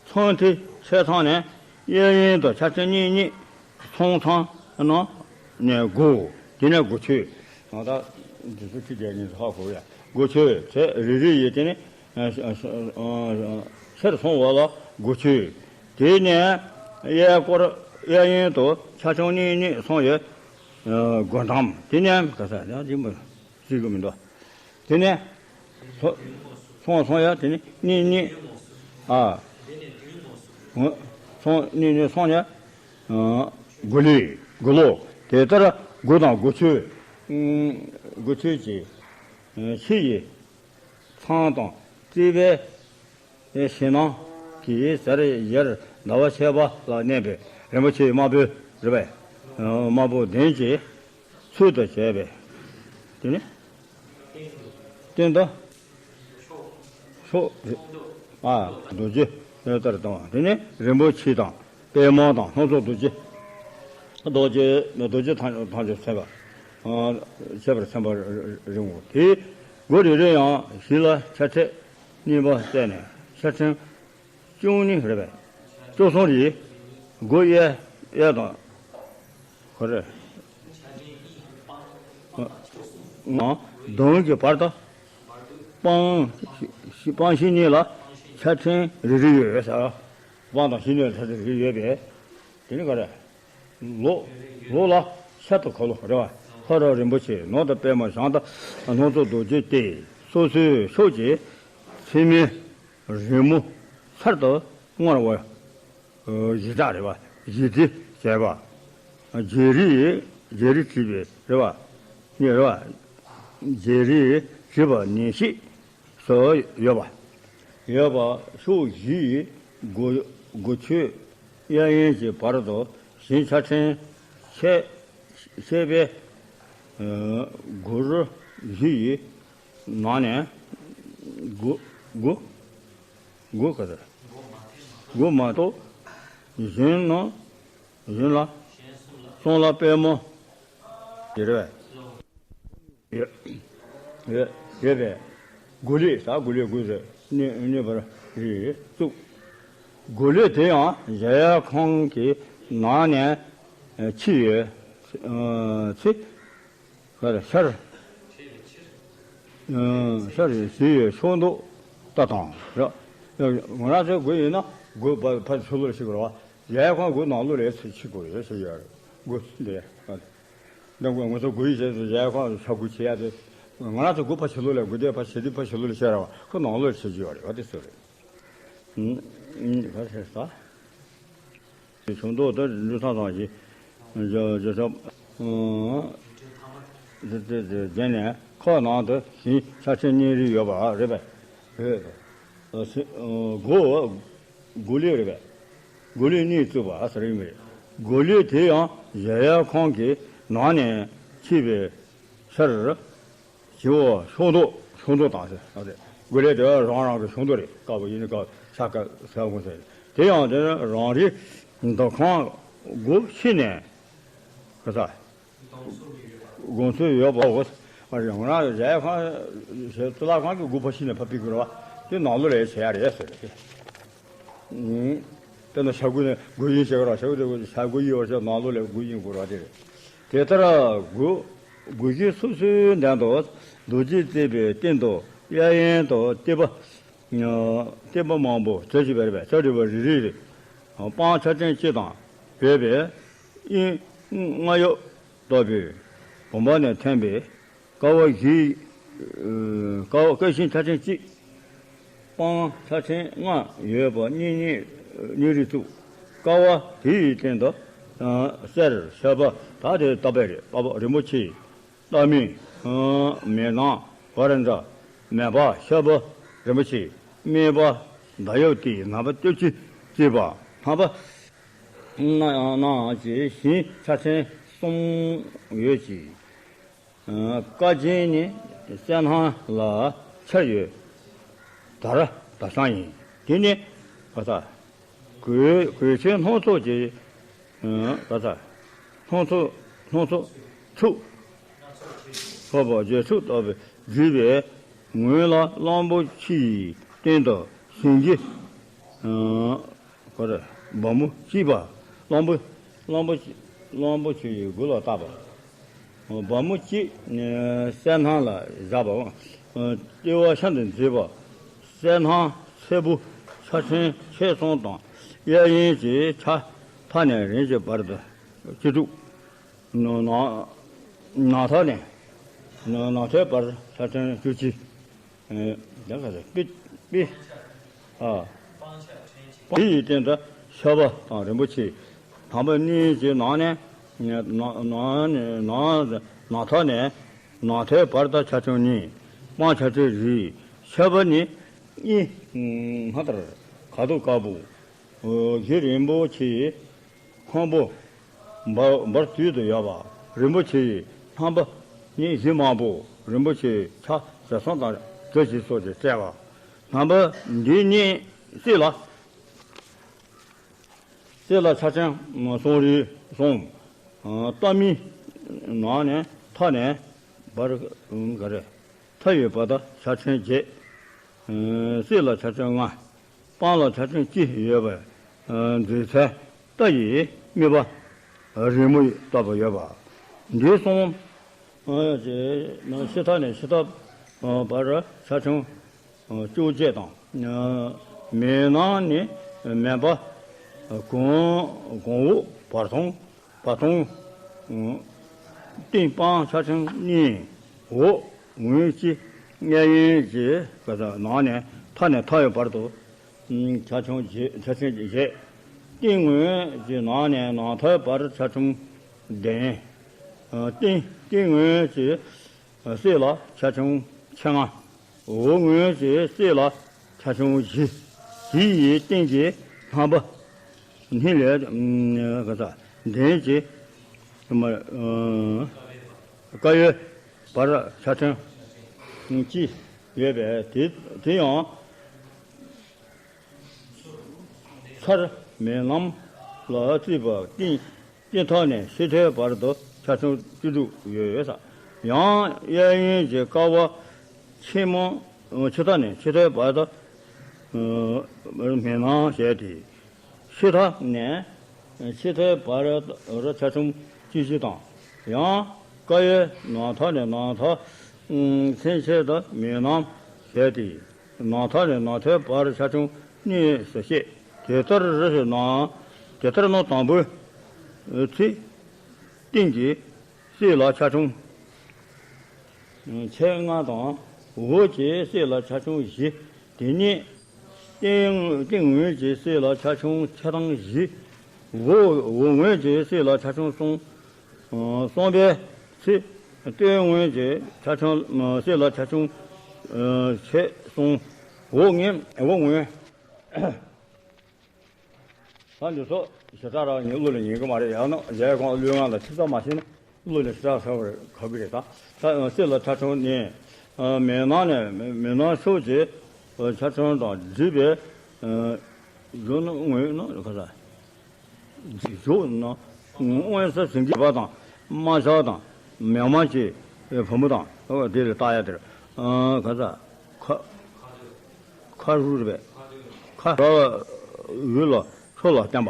ཚོན་ཁྲི་ཆེ་ཚང་ནས་གཡས་གཡོན་དུ་ཆ་ཚང་གཉིས་གཉིས་སོང་ཚང་ནང་ནས་སྒོ། དེ་ནས་སྒོ་ཆོས། ད་ལྟ་འདི་ཚོ་ཁྲི་བརྒྱད་ཉིས་སུ་ཧ་གོ་ཡ། སྒོ་ཆོས་དེ་རེ་རེ་ཡི་དེ་ནི་ཕྱིར་སོང་བ་ལ་སྒོ་ཆོས། དེ་ནས་གཡས་སྐོར་གཡས་གཡོན་དུ་ཆ་ཚང་གཉིས་གཉིས་སོང་ཡོད། སྒོ་འགྲམ་དེ་ནས་ག་ས་ཡང་སྦྱིན་པ་སྲིད་གི་མི་འདུག་དེ་ནས་སོ་སོང་སོང་ཡ། དེ་ནས་གཉིས་གཉིས། ཨ། སོང་གཉིས་གཉིས་སོང་ཡ། སྒོ་ལས་སྒོ་ལོགས་དེ་ལྟར་སྒོ་དང་སྒོ་ཆོས། སྒོ་ཆོས་ཀྱི་ཕྱི་ཡི་ཚང་དང་རྩིག་པའི་ཕྱི་ནང་གི་ཟེར་ཡར་ཟླ་བ་ཕྱེད་པ་ལ་གནས་པའི་རིན་པོ་ཆེའི་དམར་པོའི་རི་བས། དམར་པོ་གདན་གྱི་ཚུལ་དུ་བྱས་པས། དེ་ནི་སྟེང་དུ་ཕྱོགས་ཨ་རྡོ་རྗེ་ལྟར་དང་། དེ་ནི་རིན་པོ་ཆེ་དང་པདྨ་དང་སྣ་ཚོགས་རྡོ་རྗེ། རྡོ་རྗེ་རྡོ་རྗེ་ཐམས་ཐམས་ཅད་མཚན་པ། ཁྱད་པར་མཚན་པ་རིང་བོ་དེ། སྒོ་རེ་རེ་ཡང་བཞི་ལ་ཆ་ཚད་གཉིས་པ་བརྩེགས་ནས་ཆ་ཚན་བཅུ་གཉིས་རེད་པས། བཅུ་གསུམ་རེད། སྒོ་གཡས་གཡས་དང་། ཁོ་རེ། ང་གདོང་གི་བར་དུ་སྤང་སྤང་བཞི་གཉིས་ལ་ཆ་ཚན་རེ་རེ་ཡོད་ཟེར། སྤང་དང་བཞི་གཉིས་ལ་ཆ་ཚན་རེ་རེ་ཡོད་པས། དེ་ནི་ག་རེ། ལོགས་ལོགས་ལ་ཤར་དུ་འཁོར་ལོ་རེད་བ། ལྷོ་རུ་རིན་པོ་ཆེ། ནང་དུ་པདྨ། བྱང་དུ་སྣ་ཚོགས་རྡོ་རྗེ་སྟེ། སོ་སོའི་ཕྱོགས་ཀྱི་མཚན་མོའི་རི་མོ་གསར་དུ་བསྔོ་བ། གཞི་བདག་རེད་བ། གཞི་རྩི་བྱས་པ། བརྗེ་རེས་བརྗེ་རེས་བྲིས་པའི་རེད་བ། ནི་རེད་བ། བརྗེ་རེས་བྲིས་པ་ནན་ཤོས་སུ་ཡོད་པ། ཡོད་པ། ཕྱོགས་བཞི་ཡི་སྒོ་སྒོ་ཆོས་གཡས་གཡོན་གྱི་བར་དུ་ཞིང་ཆ་ཕྲན་ཕྱེད་ཕྱེད་པའི་སྒོར་བཞི་ཡི་ནང་ནས་སྒོ་སྒོ་སྒོ་ག་ཚོད། སྒོ་མ་གཏོགས་གཞན་རྣམས་གཞན་ལ་གསུམ་ལ་པདྨོ་ཡོད་རེད་པས། ཡོད་ཡོད་ཡོད་པས། སྒོ་གླེགས་ཟེར། སྒོ་གླེགས་སྒོ་ཟེར་གནོད་གནོད་པར་རིགས་བཙུགས། སྒོ་གླེགས་དེ་ཡང་གཞལ་ཡས་ཁང་གི་ནང་ནས་ཕྱི་ཡི་ཚེ་ག་རེ་ཤར་ཤར་བཞི་ཡི་ཕྱོགས་མདོག་ལྟ་དང་ར། ང་རང་ཚོའི་སྒོ་ཡིན་ན་སྒོ་ཕ་ཕ་ཕྱི་ལོགས་ལ་ཕྱེ་དགོས་རེད་བ། གཞལ་ཡས་ཁང་སྒོ་ནང་ལོགས་ལ་ཕྱེ་དགོས་རེད་ཟེར་ཡོད་རེད། སྒོ་འདི་ནང་ང་ཚོ་སྒོ་ཡི་ཞལ་དུ་གཞལ་ཡས་ཁང་ཕྱག་སྒོ་ཕྱེ་ཡ་དེ། ང་རང་ཚོ་སྒོ་ཕ་ཕྱི་ལོགས་ལ། སྒོ་དེ་ཕ་ཕྱི་དེ་ཕ་ཕྱི་ལོགས་ལ་ཕྱེ་ར་བ། ཁོ་ནང་ལོགས་ལ་ཕྱེ་རྒྱུ་ཡོད་རེད་བ། དེ་ཚོ་རེད། ཨུམ། ཨུམ། ག་རེ་ཟ། དེ་ཆུང་མདོག་དེ་འབྲུ་ཚང་ཚང་ཞིག་ཇོ་ཇོ་ཤོབ། ཨུམ། དེ་དེ་དེ་བརྒྱན་ནས་ ཁོག་ནང་དུ་ཞིང་ཆ་ཆེན་གཉིས་རེ་ཡོད་པ་རེད་པས། རེད། ཨ་སི་ཨ་སྒོ་སྒོ་ལས་རེད་པས། སྒོ་ལས་གཉིས་བཙུགས་པ་ཟེར་ཡིན་པས། སྒོ་ལས་དེ་ཡང་གཞལ་ཡས་ཁང་གི་ནང་ནས་མཆེད་པའི་ཕྱིར། བྱེའུ་ཤོག་འདོགས་ཤོག་འདོགས་དང་ཟེར། སྒོ་ལས་དེ་རང་རང་གི་ཤོག་འདོགས་རེད། དཀར་པོ་ཡིན་ནི་དཀར་ཤ་དཀར་ཟེར་དགོས་ཟེར། དེ་ཡང་དེ་རང་རེའི་འདུ་ཁང་སྒོ་ཕྱེ་ནས་ག་ས། དགོངས་ཚུལ་ཡོད་པའོ། ང་རང་གཞལ་ཡས་ཁང་གཙུག་ལག་ཁང་གི་སྒོ་ཕར་ཕྱེ་ནས་ཕར་ཕུད་དགོས་རེད་བ། དེ་ནང་ལོགས་ལ་བྱེད་ཡ་རེད་ཟེར། དཔེར་ན་ཤ་སྒོ་ནས་སྒོ་ཡིན་བྱེད་ཀྱི་རེད། ཤ་སྒོ་དེ་ཤ་སྒོ་ཡིན་བར་བྱས་ནང་ལོགས་ལ་སྒོ་ཡིན་དགོས་རེད་བ། དེ་རེད། དེ་ལྟར་སྒོ་སྒོ་ཁྱི་སོ་སོའི་འདན་དུ་རྡོ་རྗེ་བརྩེགས་པའི་སྟེང་དུ་གཡས་གཡོན་དུ་ལྟེ་བ་ལྟེ་བ་མང་པོ་བྱ་བྱེད་པ་རེད་པས། བྱ་བྱེད་པ་རེ་རེ་རེ་སྤང་ཆ་ཚན་གཅིག་དང་བོད་པའི་དབྱིངས་སྔ་ཡབ་ལྟ་བུའི་བུམ་པ་ནས་ཐོན་པའི་ཀ་བ་བཞི། ཀ་བ་ཀ་ཤིང་ཆ་ཚན་གཅིག་སྤང་ཆ་ཚན་ལྔ་ཡོད་པ་གཉིས་གཉིས་གཉིས་རེ་བཙུགས། ཀ་བ་དེའི་སྟེང་དུ་གསེར་ཞབས་པད་དེ་བཏབ་པ་རེད། རིན་པོ་ཆེ། རྟ་མིག་མེ་ནང་བར་འདྲ། མེ་འབར་ཞབས་པད་རིན་པོ་ཆེ། སྨད་པ་ཟླ་ཡབ་སྟེ་ནམ་པ་སྟོབས་ཆེན་བརྩེགས་པ། ནམ་པ་ནང་གི་ཞིང་ཆ་ཚན་གསུམ་ཡོད་ཅིང་། ཀ་རྒྱན་ནི་གསལ་སྣང་ལ་འཆར་ཡོད། དར་དར་ཤིང་ཡིན། དེ་ནི་ག་ས། གོས་གོས་ཆེན་སྣ་ཚོགས་ཀྱི་ག་ས། སྣ་ཚོགས་སྣ་ཚོགས་ཚུགས། ཕོར་པ་རྒྱ་ཚུགས་ལྟ་བུ་བརྒྱུས་པའི་ངོས་ལ་གླང་པོ་ཆེའི་སྟེང་དུ་ཞིང་གི་ག་རེ་སྦ་མོ་གཅིག་པ། གླང་པོ་གླང་པོ་གླང་པོ་ཆེའི་མགུལ་ལ་བཏགས་པ། སྦ་མོ་གཅིག་གསལ་སྣང་ལ་བཞག་པ། ལྟེ་བ་ཤིན་ཏུ་མཛེས་པ། གསལ་སྣང་སེར་པོ་ཆ་ཚན་ཕྱེད་གསུམ་དང་། གཡས་གཡོན་གྱི་ཆ་མཐའ་ནས་རིམ་གྱིས་བར་དུ་བཅུ་དྲུག་ནང་ནང་མཐའ་ནས་ནང་མཐའི་བར་ཆ་ཚན་བཅུ་གཅིག་ཨེ། ད་ག་ཟེར། པི། པི། ཨ། དེ་ཡི་སྟེང་དུ་ཞབས་པད་དང་རིན་པོ་ཆེ། དང་པོ་གཉིས་ཀྱི་ནང་ནས། ནང་ནང་ནང་ནང་མཐའ་ནས་ནང་མཐའི་བར་དུ་ཆ་ཚང་གཉིས། སྤང་ཆ་ཚང་བཞི། ཞབས་པད་ནི་གཉིས། སྔར་ལྟར་ཁ་དོག་དཀར་པོ། གཞི་རིན་པོ་ཆེའི་ཁང་བུ། འབར་འབར་དུས་སུ་ཡོད་པ། རིན་པོ་ཆེའི་རྣམ་པ་ནི་གཞི་མང་པོ། རིན་པོ་ཆེའི་ཆ་ཟེར་སོང་དང་གྲུ་བཞི་སོགས་ཀྱིས་སྤྲས་པ། རྣམ་པ་འདི་གཉིས་གསེར་ལ། གསེར་ལ་ཆ་ཚང་གསུམ་རེ་གསུམ། ལྟ་མིན་ནང་ནས་མཐའ་ནས་བར་ག་རེ། མཐའ་ཡི་བར་དུ་ཆ་ཚང་བརྒྱད། གསེར་ལ་ཆ་ཚང་ལྔ། སྤང་ལ་ཆ་ཚང་གཅིག་ཡོད་པའི་མཛེས་ཚལ་རྟ་ཡི་རྨིག་པ་རི་མོ་ལྟ་བུ་ཡོད་པ། འདི་གསུམ་ཕྱི་མཐའ་ནས་ཕྱི་མཐའ་བར་ཆ་ཚང་བཅོ་བརྒྱད་དང་། མེ་ནང་ནི་མེ་འབར་གོང་གོང་འོག་བར་སྟོང་བར་སྟོང་། སྟེང་སྤང་ཆ་ཚང་གཉིས། འོག་ངོས་གཅིག་གཡས་གཡོན་གྱི་ག་ས་ནང་ནས་མཐའ་ནས་མཐའ་ཡི་བར་དུ་ཆ་ཚང་བརྒྱད། ཆ་ཚང་བརྒྱད། སྟེང་ངོས་ཀྱི་ནང་ནས་ནང་མཐའི་བར་ཆ་ཚང་བདུན། སྟེང་སྟེང་ངོས་ཀྱི་གསེར་ལ་ཆ་ཚང་ཕྱེད་ལྔ། འོག་ངོས་ཀྱི་གསེར་ལ་ཆ་ཚང་བཞི། དེ་ཡི་སྟེང་གི་རྣམ་པ་སྣེ་ལས་ག་ས་མདུན་གྱི་མ་ཀ་ཡོལ་བར་ཆ་ཚང་གཅིག་ཡོད་པས། དེ་དེ་ཡང་ཚར་མེད་ལམ་ལ་བརྩིས་པ་སྟེང་སྟེང་ཐག་ནས་ཕྱི་ཐག་བར་དུ་ཆ་ཚང་བཅུ་དྲུག་ཡོད་ས། ཡང་གཡས་གཡོན་གྱི་ཀ་བ་ཕྱི་མ་ཕྱི་ཐག་ནས་ཕྱི་ཐག་བར་དུ་མེ་ནང་བྱས་ཏེ། ཕྱི་ཐག་ནས་ཕྱི་ཐག་བར་རུ་ཆ་ཚང་བཅུ་བཞི་དང་། ཡང་ཀ་ཡོལ་ནང་ཐག་ནས་ནང་ཐག་ཚུན་ཆད་དུ་མེ་ནང་བྱས་ཏེ། ནང་ཐག་ནས་ནང་ཐག་བར་ཆ་ཚང་གཉིས་སུ་བཤད། དེ་ལྟར་རེ་ཞིག་ན། དེ་ལྟར་ན་དང་པོའི་ཚེ་སྟེང་གི་གསེར་ལ་ཆ་ཚང་ཕྱེད་ལྔ་དང་། འོག་གི་གསེར་ལ་ཆ་ཚང་བཞི། དེ་ནས་སྟེང་སྟེང་ངོས་ཀྱི་གསེར་ལ་ཆ་ཚང་ཕྱེད་དང་བཞི། འོག་འོག་ངོས་ཀྱི་གསེར་ལ་ཆ་ཚང་གསུམ། གསུམ་པའི་ཚེ་ སྟོད་ངོས་ཀྱི་ཆ་ཆུང་། གསེར་ལ་ཆ་ཆུང་ཕྱེད་གསུམ། འོག་ངོས། འོག་ངོས། ད་འདི་ཚོ་ཞེ་དྲག་རང་ཉིད་གླུ་ལ་ཉན་གི་མ་རེད། ཡང་ན་རྒྱ་གར་གླུ་ངག་ལ་ཆུ་ཚ་མ་ཤེས་ན་གླུ་ལ་ཞེ་དྲག་ཧྲ་བར་གོ་གི་རེད། ད་ད་གསེར་ལ་ཆ་ཆུང་ནས། མེ་ནང་ནས། མེ་ནང་ཕྱོགས་ཀྱི་ཆ་ཆུང་དང་བསྒྲིགས་པའི་གཞོན་ནུ་ངོས་ནང་ག་ས། འཇིགས་ཆོག་ན། དངོས་སུ་ཟིན་གྱི་པ་དང་། རྨ་བྱ་དང་། མེ་མ་གྱི་བུ་མོ་དང་། ཨོ་དེ་ལ་བཏགས་ཡ་དེར། ཨ་ག་ས། ཁ། ཁ་རུ་རེད་པས། ཁ། འོད་ལ་ཆོས་ལ་བརྟེན་པ།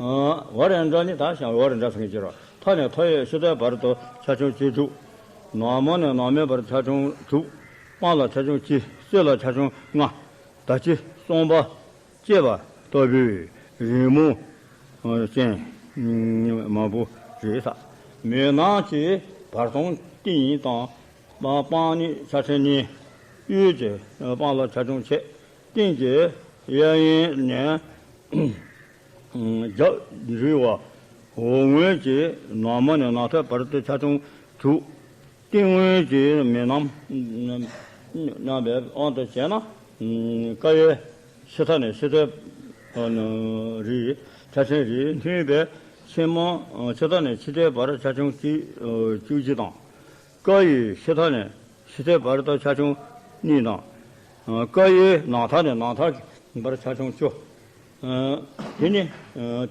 ཨ་ཝ་རེ་འདྲ་ནི་ད་ཞང་ཝ་རེ་འདྲ་ཟེར་གྱི་རོ། མཐའ་ནས་མཐའ་ཡས་ཕྱི་མཐའི་བར་དུ་ཆ་ཆུང་བཅུ་དྲུག། ནག་མོ་ནས་ནག་མོའི་བར་ཆ་ཆུང་དྲུག། སྤང་ལ་ཆ་ཆུང་གཅིག། གསེར་ལ་ཆ་ཆུང་ལྔ། ཟླ་གཅིག་གསུམ་པ་བཅད་པ་ལྟ་བུའི་རི་མོ་ཅན་མང་པོ་རེད་ས། མེ་ནང་གི་བར་སྟོང་སྟེང་དང་། སྤང་ནི་ཆ་ཆེན་གཉིས། གཡས་ཀྱི་སྤང་ལ་ཆ་ཆུང་ཕྱེད། སྟེང་གི་གཡས་གཡོན་ནས་རྒྱབ་འཇུག་པ། འོག་ངོས་ཀྱི་ནག་མོ་ནས་ནག་ཐོག་བར་དུ་ཆ་ཆུང་དྲུག། སྟེང་ངོས་ཀྱི་མེ་ནང་རྣམ་པའི་དབང་དུ་བྱས་ན། ཀ་ཡེ་ཕྱི་མཐའ་ནས་ཕྱི་མཐའི་རིགས། ཆ་ཆེན་རིགས་མཐུན་པའི་ཕྱི་མོ། ཕྱི་མཐའ་ནས་ཕྱི་མཐའི་བར་ཆ་ཆུང་གཅིག་བཅུ་གཅིག་དང་། ཀ་ཡེ་ཕྱི་མཐའ་ནས་ཕྱི་མཐའི་བར་དུ་ཆ་ཆུང་གཉིས་དང་། ཀ་ཡེ་ནག་མཐའ་ནས་ནག་མཐའི་བར་ཆ་ཆུང་བཅུ། དེ་ནི་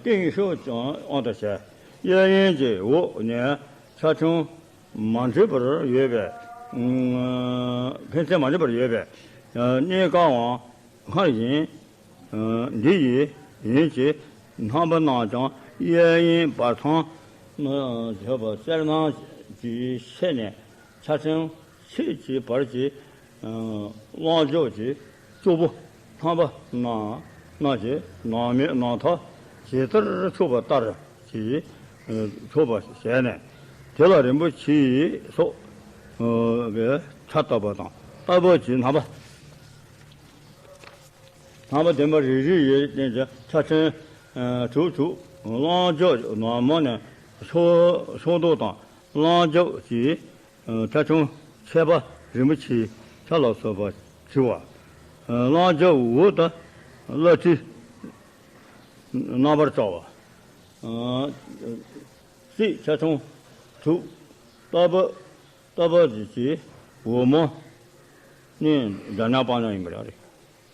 སྟེང་ཕྱོགས་ཀྱང་དབང་དུ་བྱས། གཡས་གཡོན་གྱི་འོག་ནས་ཆ་ཆུང་མ་འདྲེས་པར་ཡོད་པས། ཕན་ཚུན་མ་འདྲེས་པར་ཡོད་པས། གནས་སྐབས་སྔར་བཞིན། འདི་ཡི་ཡིན་གྱི། རྣམ་པ་རྣམས་ཀྱང་གཡས་གཡོན་བར་མཚམས་བརྗོད་པ་གསལ་སྣང་གྱི་ཆེད་ནས་ཆ་ཆུང་ཕྱེད་ཀྱི་བར་གྱི་རླུང་རྒྱུག་གི་གཙོ་བོ་རྣམ་པ་རྣམས་རྣམས་ཀྱི་ནག་མོའི་ནག་མཐའ་ཇི་ལྟར་ཕྱོགས་པ་ལྟར་གྱིས་ཕྱོགས་པ་བྱས་ནས། དེ་ལ་རིན་པོ་ཆེ་སོགས་པའི་ཆ་བཏབ་པ་དང་། ལྟ་བུ་གྱི་རྣམ་པ། རྣམ་པ་བདུན་པ་རེ་རེ་ཡི་སྟེང་དུ་ཆ་ཆེན་དྲུག་དྲུག། རླུང་རྒྱུག་ནག་མོ་ནས་ཕྱོགས་ཕྱོགས་མདོག་དང་། རླུང་རྒྱུག་གི་ཆ་ཆུང་ཕྱེད་པ་རིན་པོ་ཆེའི་ཆ་ལ་སོགས་པ་བྲི་བ། རླུང་རྒྱུག་འོག་ཏུ་བླ་བྲེ་རྣམ་པར་བཀྲ་བ། རྩིས་ཆ་ཆུང་དྲུག། ལྟ་བུ། ལྟ་བུ་གྱི་འོག་མ་ནི་འཇམ་དབྱངས་སྤང་ལྗོངས་ཡིན་པ་རེད།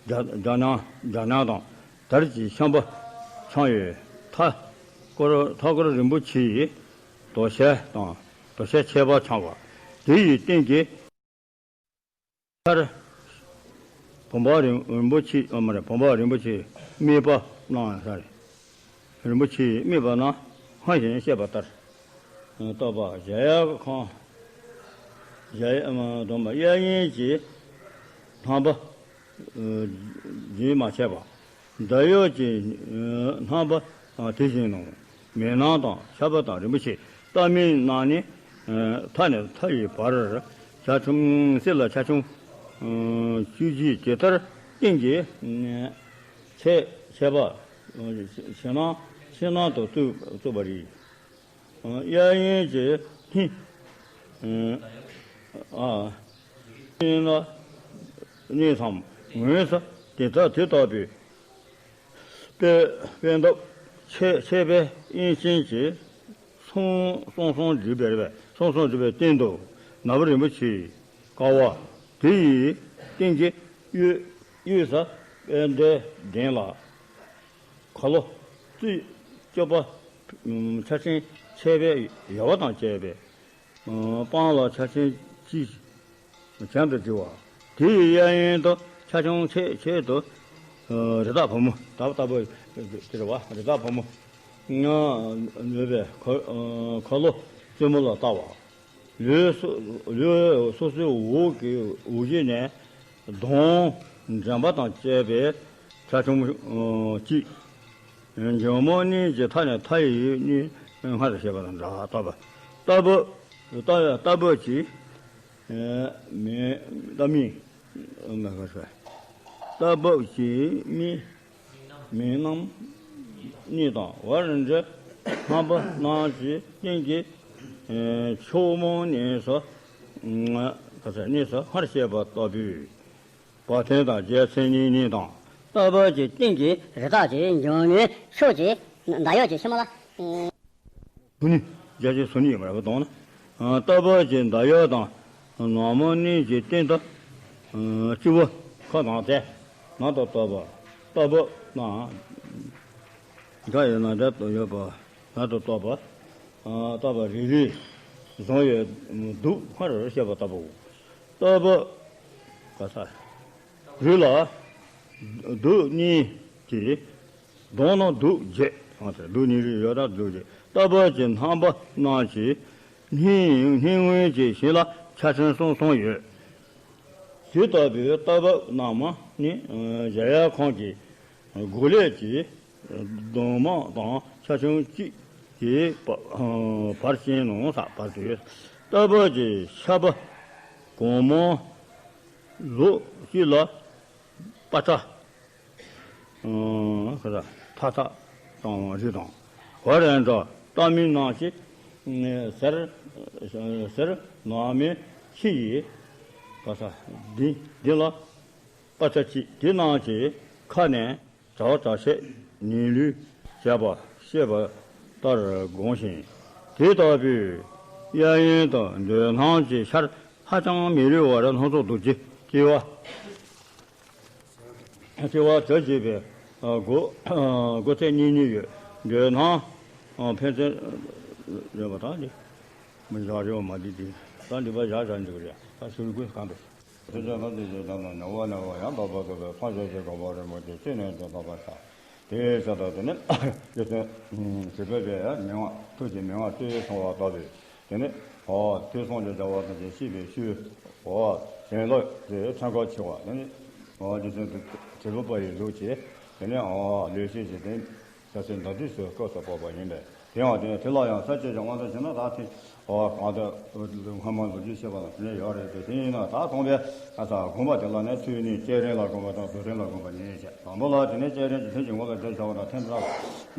འཇམ་འཇམ་དབྱངས། འཇམ་དབྱངས་དང་དར་གྱི་ཤམ་བུ་འཆང་བའི་མཐའ་སྐོར། མཐའ་སྐོར་རིན་པོ་ཆེའི་དོ་ཤལ་དང་དོ་ཤལ་ཁྱད་པར་འཆང་བ། དེ་ཡི་སྟེང་གི་ཆར་བུམ་པ་རིན་རིན་པོ་ཆེ། ཨ་མ་རེད། བུམ་པ་རིན་པོ་ཆེའི་དམིགས་པ་གནང་ས་རེད། རིན་པོ་ཆེའི་དམིགས་པ་རྣམས་སྔར་བཞིན་བཤད་པ་ལྟར། བསྟོད་པ། གཞལ་ཡས་ཁང་། གཞལ་ཡས། ཨ་མ། སྡོམ་པ། གཡས་གཡོན་གྱི་རྣམ་པ་རྒྱུན་མ་ཆད་པ། འདབ་གཡོགས་ཀྱི་རྣམ་པ་དེ་བཞིན་ནོ། མེ་ནང་དང་ཆར་པ་དང་རིན་པོ་ཆེ། ལྟ་མིན་རྣམས་ནི་མཐའ་ནས་མཐའ་ཡི་བར་ཆ་ཆུང་། གསེར་ལ་ཆ་ཆུང་བཅུ་གཅིག། ཇི་ལྟར་སྟེང་གི་ཕྱེད་ཕྱེད་པ་ཕྱེད་ནང་ཕྱེད་ནང་དུ་བཙུགས་བཙུགས་པ་རེད། གཡས་གཡོན་གྱི་སྙིང་། ཨ། སྙིང་ལ་གནས་སམ། ངོས་སུ་དེ་ལྟ་དེ་ལྟ་བུའི་པད་པད་འདབ་ཕྱེད་ཕྱེད་པའི་དབྱིངས་ཅན་གྱི་གསུང་གསུང་གསུང་སྒྲུབ་པའི་གསུང་གསུང་སྒྲུབ་པའི་སྟེང་དུ་ནོར་བུ་རིན་པོ་ཆེའི་ཀ་བ། དེ་ཡི་སྟེང་གི་གཡས་གཡས་སུ་པད་ཟླའི་གདན་ལ། ཁ་ལོ་རྩིས་སྤྱོད་པ། ཆ་ཆེན་ཆེ་བའི་ཡལ་བ་དང་བཅས་པའི་སྤང་ལ་ཆ་ཆེན་གཅིག་གྱེན་དུ་བྲི་བ། དེ་ཡི་གཡས་གཡོན་དུ་ཆ་ཆུང་ཆེ་ཆེད་དུ་རི་དྭགས་ཕོ་མོ། ད་ལྟ་བུ་དེ་རེད་བ། རི་དྭགས་ཕོ་མོ་ཡོད་པའི་ཁ་ཁ་ལོ་རྩེ་མོ་ལ་བཏགས་པ། ལུས་སོ་ལུས་སོ་སོའི་འོག་གི་འོག་གཞུག་ནས་གདོང་འདྲེན་པ་དང་བཅས་པའི་ཆ་ཆུང་གཅིག། འཇོལ་མོ་གཉིས་ཀྱི་མཐའ་ནས་མཐའ་ཡི་གཉིས་སྔར་བཤད་པ་དང་འདྲ། ལྟ་བུ། ལྟ་བུ། ལྟ་བུ་གྱི་མེ་ལྟ་མིན། ལྟ་བུ་གྱི་མི། མིང་རྣམས་གཉིས་དང་བར་འདྲ། རྣམ་པ་རྣམས་ཀྱི་སྟེང་གི་ ཕྱོགས་མང་གནས་སུ། ག་ས་གནས་སུ་སྔར་བཤད་པ་ལྟ་བུའི་བར་མཐའ་དང་རྒྱལ་མཚན་གཉིས་གཉིས་དང་། ལྟ་བུ་གི་སྟེང་གི་རི་དྭགས་ཀྱི་འབྱུང་གནས་ཕྱོགས་ཀྱི་འདབ་ཡོལ་གྱི་ཕྱི་མ་ལ། སོ་གཉིས། རྒྱ་ཆེ་སོ་གཉིས་ཡོད་པ་རེད་པ། དང་ན། ལྟ་བུ་གི་འདབ་ཡོལ་དང་། ནག་མོ་གནས་ཀྱི་སྟེང་དུ། སྤྱི་བོ་ཁ་དང་དེ། ནང་དུ་གཏོགས་པ། ལྟ་བུ་ན། འདྲ་ཡོད་ན་འདྲ་ཡོད་པ། ནང་དུ་གཏོགས་པ། ལྟ་བུ་རེ་རེ་བཟུང་ཡོད་གདུགས་སྔར་བཤད་པ་ལྟ་བུའོ། ལྟ་བུ། ག་ས། རུས་ལ། གདུགས་གཉིས་ཀྱི། གདོང་ན་གདུགས་བརྒྱད། གདུགས་གཉིས་རེ་ཡོད་ན་གདུགས་བརྒྱད། ལྟ་བུ་གི་རྣམ་པ་རྣམས་ཀྱི་སྙིང་སྙིང་དབུས་ཀྱི་ཞིང་ལ་ཆ་ཆེན་གསུམ་གསུམ་ཡོད། དེ་ལྟ་བུའི་ལྟ་བུ་རྣམས་ནི་གཞལ་ཡས་ཁང་གི་སྒོ་ལེབ་ཀྱི་གདོང་མ་དང་ཆ་ཆུང་གཅིག་གི་བ་བར་ཅན་ནང་ས་བར་དུ་ཡོད། ལྟ་བུ་གི་ཤ་པ་གང་མང་ལོགས་གཅིག་ལ་པ་ཏྲ། ཨ་ཁ་ས་ཐ་ཐ་དང་རི་དང་། བ་རན་དྲ་ལྟ་མིན་ནང་ཞིག་ཟེར། ཟེར་ནག་མོའི་ཁྱི་ཡི་ག་ས་འདི་འདི་ལ་པ་ཏྲ་གཅིག་དེ་རྣམས་ཀྱི་ཁ་ནས་བྱ་བ་བྱ་བྱེད་ཉིན་ལུས་བྱེད་པ་ཤེས་པ་ལྟར་དགོངས་ཤིང་། དེ་ལྟ་བུའི་གཡས་གཡོན་དུ་འདོད་སྣམ་གྱི་ཆར་ཧ་ཅང་མི་རིང་བར་སྣ་ཚོགས་རྡོ་རྗེ་སྐྱེ་བ། སྐྱེ་བ་དྲུག་བྱེད་པའི་སྒོ་སྒོ་ཚད་གཉིས་གཉིས་ཡོད། འདོད་སྣམ་ཕན་ཚུན་ཡོད་པ་དང་ནི། མི་བཞག་རེ་བ་མ་བསྡུས་ཏེ། ད་འདི་པ་བཞག་བཞག་འཇུག་རེད། ད་ཤུལ་དགོས་གང་འདུག་ཐུགས་རྗེ་ལ་དེ་ཞེས་བྱ་དང་ནི་བ་ནི་བ་ཡང་དག་པར་རྫོགས་པའི་མཚན་བརྗོད་ཀྱི་དགོངས་པ་རིན་པོ་ཆེ་ཅི་ནས་ཀྱང་ཐོབ་པར་བྱ། དེ་ཡི་ཕྱིར་དུ་དེ་ནི་རྗེ་བཙུན་བྱེད་པོས་པའི་མན་ངག་ཐུགས་ཀྱི་མན་ངག་སྤྱོད་ཡུལ་སོང་བ་ལྟ་བུའི་དེ་ནི་འོ་དུས་གསུམ་གྱི་བྱ་བ་ཐམས་ཅད་ཤེས་པའི་ཤུལ་འོ་བྱིན་རླབས་ཀྱི་ཐོན་ཁུངས་ཆེ་བ་དེ་ནི་འོ་རྗེ་བཙུན་བྱེད་པོ་པ་ཡི་གཟུགས་ཀྱི་དེ་ནི་འོ་ལུས་ཤེས་ཀྱི་དེ་ནི། ཆ་ཚུལ་མདོར་བསྡུས་སུ་སྐབས་སུ་བབ་པ་ཡིན་པས། དེ་ཡང་དེ་ནི་དེ་ལ་ཡང་ས་བཅད་ཀྱི་དབང་དུ་བྱས་ན་ད་དེ་འོ་གང་དུ་སྔ་མ་ལོ་རྒྱུས་བཤད་པ་དང་དེ་ནས་ཡོད་རེད་དེ། དེ་ཡིན་ན་ད་གསུངས་པའི་ཨ་ས་དགོངས་པ་དེ་ལ་ནི་ཚུལ་གཉིས། བསྐྱེད་རིམ་ལ་དགོངས་པ་དང་རྫོགས་རིམ་ལ་དགོངས་པ་གཉིས་བྱས། དང་པོ་ལ་དེ་ནི་བསྐྱེད་རིམ་གྱི་ཐེག་གི་ངོ་ལ་དེ་བྱ་བ་དང་ཐེག་མཆོག་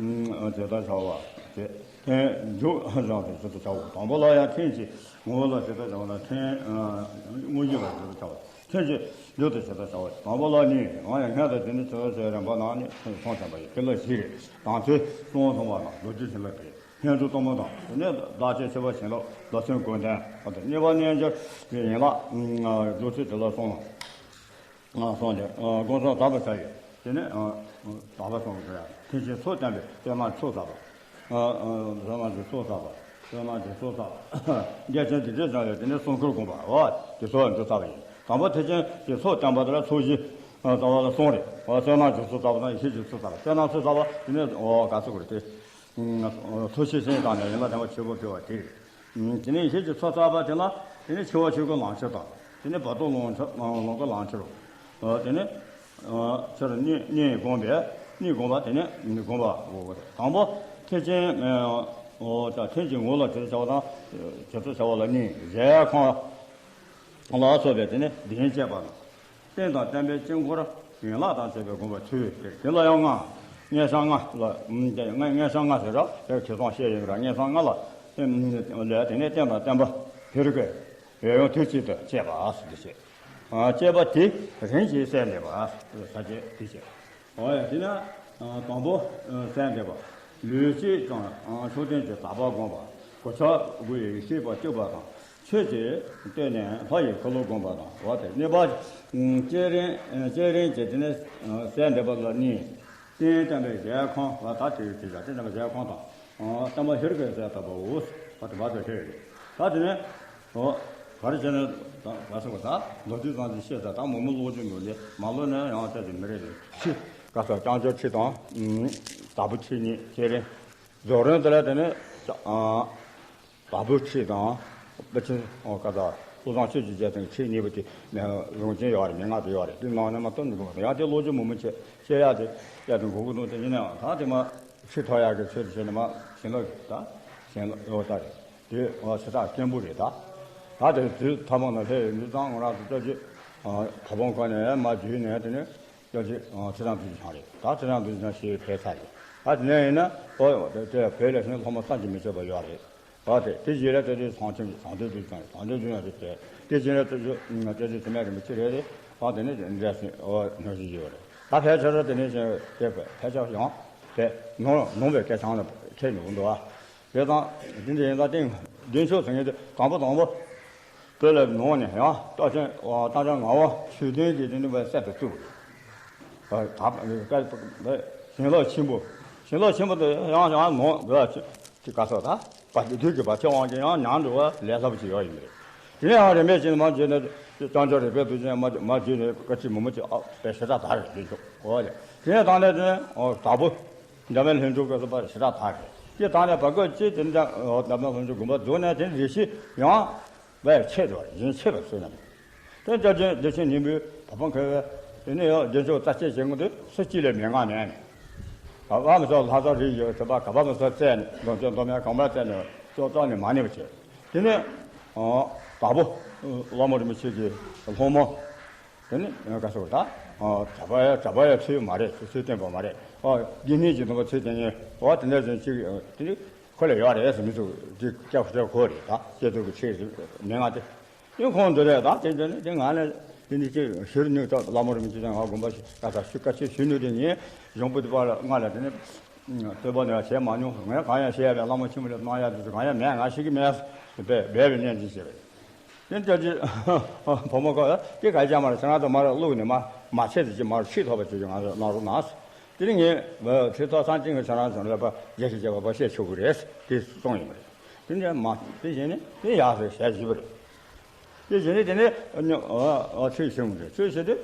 ཇི་ལྟར་བྱ་བ་དེ་ཐེག་མཇུག་བཞག་པའི་ཇི་ལྟར་བྱའོ། དང་པོ་ལ་ཡང་ཐེག་གི་ངོ་བོ་ལ་ཇི་ལྟར་བྱ་བ་དང་ཐེག་དངོས་གཞི་ལ་ཇི་ལྟར་བྱ་བ། ཐེག་གི་མཇུག་ཏུ་ཇི་ལྟར་བྱ་བ། དང་པོ་ལ་གཉིས། འོ་ཡང་སྔོན་དུ་དེ་ནི་ཆོས་ཟེར་རིམ་པ་ནང་ནས་གསུངས་ཟིན་པ་ཡིན། དེ་ལ་བཞི་རེད། དང་ཚེ་གསུམ་སོང་བ་དང་རྡོ་རྗེ་བྱིན་རླབས་པའི་སྔོན་འཇུག་གཏུམ་མོ་དང་། དེ་ནས་བདག་ཅག་ཆེ་བ་བྱིན་རླབས་རྡོ་ཚོན་དགོས་ལྡན་དང་། གཉིས་པ་རྣལ་འབྱོར་གྱི་ཡན་ལག་རྡོ་ཚོན་དེ་ལ་གསུངས་ལ། གསུངས་ཏེ་དགོངས་སོང་དག་པར་བྱ་ཡི། དེ་ནས་དག་པ་སོང་བ་ཡང་ཐེག་ཆེན་ཚོགས་བསྟན་པའི་བསོད་ནམས་ཚོགས་བསགས་པ། བསོད་ནམས་ཀྱི་ཚོགས་བསགས་པ། བསོད་ནམས་ཀྱི་ཚོགས་བསགས་པ། རྒྱལ་ཆེན་འདི་འདྲའི་སྦྱངས་ཡོད། དེ་ནས་གསུང་མཁན་དགོངས་པ་འོ་དེ་ཚོ་འདི་བསགས་པ་ཡིན། དང་པོ་ཐེག་ཆེན་གྱི་ཚོགས་བསྟན་པ་དེ་ལ་ཚོགས་བཞི་རྩ་བ་ལ་གསུམ་རེད། འོ་བསོད་ནམས་ཀྱི་ཚོགས་བསགས་པ་དང་ཡེ་ཤེས་ཀྱི་ཚོགས་བསགས་པ། བསོད་ནམས་ཚོགས་བསགས་པ་དེ་ནས་འོ་ག་ཚོད་དགོས་རེད་དེ། ཐུགས་རྗེ་ཆེན་དང་ནི་ཡན་ལག་བདེན་པ་ཆེན་པོ་ཕུལ་བ་དེ་རེད། དེ་ནས་ཡེ་ཤེས་ཀྱི་ཚོགས་བསགས་པ་དེ་ལ་དེ་ནས་འཆི་བ་ཆོས་སྐུ་ལམ་ཁྱེར་དང་། དེ་ནས་བར་དོ་ལོངས་སྤྱོད་ལོངས་སྐུ་ལམ་ཁྱེར་རོ། དེ་ནས། ཕྱིར་གཉིས་གཉིས་བསྒོམས་པས་གཉིས་བསྒོམས་པ་དེ་ནས་བསྒོམས་པ། དང་པོ་ཐེག་ཆེན། ཨོ་ད་ཐེག་ཆེན་ངོ་ལ་དེ་བྱ་བ་དང་། དེ་ཚོ་བྱ་བ་ལ་གཉིས། གཞལ་ཡས་ཁང་ལ་སོགས་པའི་དེ་ནས་གདན་བཅས་པ་དང་། རྟེན་དང་བརྟེན་པའི་དཀྱིལ་འཁོར་ཡན་ལག་དང་བཅས་པའི་བསྒོམ་པ་ཚུལ་དེ། དེ་ལ་ཡང་ལྔ། མངོན་བྱང་ལྔ་ལ། མངོན་བྱང་ལྔ་ཟེར་ར་དེར་ཁེ་བཟང་བཤད་ཡོད་ར། མངོན་བྱང་ལྔ་ལ་ལས་དེ་ནས་རྟེན་དང་བརྟེན་པ་ཧེ་རུ་ཀའི་འོད་ཡུམ་དུས་གཅིག་ཏུ་བསྐྱེད་པ་ཟེར་དེ་བཤད། བསྐྱེད་པ་དེ་རིམ་གྱིས་གསལ་འདེབས་པ་ཟེར་དེ་བཤད། འོ་ཡ། དེ་ནས་དང་པོ་གསལ་འདེབས་པ། ལུས་གཅིག་ཀྱང་མཆོག་ལྡན་གྱི་དག་པ་བསྒོམ་པ། གོ་ཆ་དགུ་ཡིས་ཤེས་པ་བཅུག་པ་དང་། ཆོས་ཀྱི་སྟོད་ནས་ལྷ་ཡི་འཁོར་ལོ་བསྒོམ་པ་དང་། འོ་དེ་གཉིས་པ། བསྐྱེད་རིམ་བསྐྱེད་རིམ་གྱི་དེ་ནས་གསལ་འདེབས་པ་ལ་གཉིས། རྟེན་བརྟེན་པའི་གཞལ་ཡས་ཁང་ལ་ད་དེ་ཡོད་དེ་བཞག་རྟེན་བརྟེན་པའི་གཞལ་ཡས་ཁང་དང་། བསྟན་པ་ཧེ་རུ་ཀའི་ཟེར་ལྟ་བུའོ། ད་དེ་བར་དུ་ཤེས་ཡོད་རེད། ད་དེ་ནས་འོ་ག་རེ་བྱས་ནས་ད་ག་ཟེར་བ། ད་མདོར་བསྡུས་ཙམ་ཞིག་བཤད་ཚར། ད་མོག་མོག་བློ་ཅུང་ངོ་ལས་མ་ལོ་ནས་ཡང་བཤད་ཀྱི་མི་རེད། ཁྲིད་ག་ས་བསྐྱངས་ཆོས་ཁྲིད་དང་། དྭགས་པོ་ཁྲིད་གཉིས། བསྐྱེད་རིམ་རྫོགས་རིམ་དེ་ལ་དེ་ནས་དྭགས་པོ་ཁྲིད་དང་། པཎ་ཆེན་ཨོ་ཀ་ད་བློ་བཟང་ཆོས་ཀྱི་རྒྱལ་མཚན་ཁྲིད་གཉིས་པོ་དེ་རང་བཞིན་ཡོད་རེད། མན་ངག་དེ་ཡོད་རེད། དེ་ནང་ནས་མ་གཏོགས་མི་དགོས་པ་དང་། ཡང་དེ་བློ་ཅུང་མོག་མོག་བྱས་བཤད་ཡག་དེ་བཤད་དེ་འགོར་གི་འདུག་དེ་ཡིན་ནའང་ད་དེ་མ་ཁྲིད་ཐོག་ཡག་གི་ཆེད་དུ་བྱས་ནས་མ་བྱིན་རླབས་ཀྱི་ད་བྱིན་རླབས་ཡོད་ད་རེད། དེ་ཨ་ཆེ་ཐག་སྐྱེན་པོ་རེད་ད། ད་དེ་དུས་ཐ་མ་ན་ལྷའི་ཡོན་ཏན་ཚང་ང་རང་ཚོ་སྐྱབས་རྗེ་ཨ་བ་བོང་ཁ་ནས་མ་བརྒྱུད་ནས་དེ་ནས་སྐྱབས་རྗེ་ཨ་ཚེ་རིང་རྡོ་རྗེ་འཆང་རེད། ད་ཚེ་རིང་རྡོ་རྗེ་འཆང་ཞེས་ཕེབས་ཚར་རེད། ད་དེ་ནས་ཡིན་ན་ཨོ་དེ་དེ་བོད་ལ་ཕྱིན་ན་ལྷ་མོ་བསམ་གྱིས་མི་ཁྱབ་པ་ཡོད་རེད། ཨོ་དེ་དེ་རྗེས་ལ་ཏྲ་ཏྲའི་ཚང་ཆེན་ཚང་འདུས་དུ་ཚང་ཚང་འདུས་དུ་ཡང་དེ་དེ་རྗེས་ལ་ཏྲ་ཏྲ་ཏྲ་ཏྲ་དེ་མེད་རིན་པོ་ཆེ་རེད་དེ། ཨོ་དེ་ནས་འདྲ་སེ་ཨོ་ནོར་ཞིག་ཡོད་རེད། ད་ཕལ་ཆེར་དེ་ནས་དེ་ཕལ་ཆེར་ཡང་དེ་ནོར་ནོར་བའི་སྐད་ཆ་ལ་ཁྱེད་ནོར་འདུག་ཨ། དེ་དང་དེ་འདྲ་ཡིན་ད་ཏིང་འདུན་ཕྱོགས་ཟེར་མཁན་དེ་དང་པོ་དང་པོ། བོད་ལ་ནང་ནས་ཡང་རྟགས་ཅན་རྟགས་ཅན་ངག་དབང་ཆོས་ལྡན་གྱིས་དེ་འདྲ་བའི་གསར་དུ་བཙུགས། ད་ཞིང་ལོ་ཆེན་པོ། ཞིང་ལོ་ཆེན་པོ་དེ་ཡང་ཡང་ནང་བོད་ཅིག་ག་སོགས་ད་བ་དེ་དུས་ཀྱི་བ་ཆེ་དབང་ཅན་ཡང་ཉམས་འགྲོ་བ་ལས་སླ་པོ་ཅིག་ཡོད་ཡིན་པ་རེད། དེ་ནས་ཡང་རིམ་པས་ཅིག་མ་བརྗོད་ནས་ཅང་ཅོ་རེ་པའི་དུས་ཅན་མ་མ་བརྗོད་ནས་བཀའ་ཁྲིད་མི་མོ་ཅིག་ཨ་པའི་ཞེ་དྲག་དར་རེད་དེ་ཆོག་ཨོ་ལེ། དེ་ནས་དང་ལས་དེ་ནས་དྭགས་པོ་འདྲ་མེད་ལྷུན་གྲུབ་ཀྱི་སོགས་པ་ཞེ་དྲག་དར་རེད། དེ་དང་ལས་བར་སྐབས་ཅིག་དེ་འདྲ་འདྲ་མེད་ལྷུན་གྲུབ་དགོངས་པ་རྫོགས་ནས་དེ་རེ་ཞིག་ཡང་། བས་ཆད་འགྲོ་བ་རེད། ཡིན་ཆད་པ་བཟོས་ན། དེ་སྐྱབས་རྗེ་བདེ་ཆེན་སྙིང་པོའི་བ་ཕང་ཁེ་བས་དེ་ནས་ཡང་རྒྱལ་མཆོག་རྩ་ཆེ་བྱེད་ངོ་དེ་སུ་གཅིག་ལས་མི་མངའ་མེད་ནས། ག་པ་མི་སོགས་ལྷ་ས་རིགས་ཡོད་ཚོད་པ་ག་པ་མི་སོགས་བཙལ་ནས་འདོན་ཆོག་འདོན་མེད་གང་པར་བཙལ་ནས་ཅོག་ཙམ་ནས་མ་གནས་པ་བྱས། དེ་ནས་དྭགས་པོ་ལྷ་མོ་རིན་པོ་ཆེ་གི་སློབ་མ། དེ་ནི་ག་སོགས་ད་གྲྭ་པ་ཡ་གྲྭ་པ་ཡ་ཚུལ་མ་རེད། ཚུལ་བསྟན་པ་མ་རེད། དགེ་བསྙེན་གྱི་སྡོམ་པ་ཚུལ་བསྟན་ངེས་འོ་དེ་འདྲ་ཟིན་ཅིག་དེ་ནི། ཁོ་ལ་ཡོད་རེད་ཟེར་མི་ཚོ་དེ་སྐྱབས་སུ་ཁོ་རེད་ད་སྐྱེ་ཐུབ་ཀྱི་ཆེད་དུ་མི་ང་དེ། དེ་ཁོང་འདི་རེད་ད་དེ་འདྲ་ནི་དེ་ང་ལ་དེ་ནི་ཅི་ཞུ་ནུས་ད་བླ་མ་རིན་པོ་ཆེ་ང་དགོངས་པ་ཞིག་ག་ས་ཞུ་བཀའ་ཆད་ཞུ་ནུས་དེ་ངས་གཞུང་པོ་དེ་པ་ལ་ང་ལ་དེ་ནི་བསྟོད་པ་ནི་བྱས་མ་མྱོང་། ངས་གང་ཡང་བཤད་ཡ་བླ་མ་ཆེན་པོ་ལ་གནང་ཡ་དེ་ཚོ་གང་ཡང་མེད། ང་ཤེས་ཀྱི་མེད་ཟེར་བས་སྦས་པའི་གནས་འདི་བྱས་པས། དེ་ལྟར་གྱི་བུ་མོ་ཁོ་དེ་ག་རྒྱ་མར་ཁྱེད་རང་ཚོ་མར་བླུགས་ནས་མ་མ་ཆད་ཟེར་གྱི་མར་ཁྲིད་ཐོབ་པ་བྱེད་ཀྱི་ང་ཚོ་གནང་རོགས་གནང་། དེ་ནི་ངས་ཁྲིད་ཐོབ་ཚང་གཅིག་གི་ཁྱེད་རང་ཚོ་ལ་པ་རྒྱ་ཞིག་བྱེད་པ་པ་བཤད་ཆོག་གི་རེད་དེ་གསུངས་ཡོད་པ་རེད། དེ་འདྲ་མ་དེ་བཞིན་ནི་དེ་ཡག་ཟེར་བཤད་བཞིན་པ་རེད། དེ་བཞིན་ནི་དེ་ནི་ཁྲིད་བྱུང་རེད། ཁྲིད་བྱེད་དུས།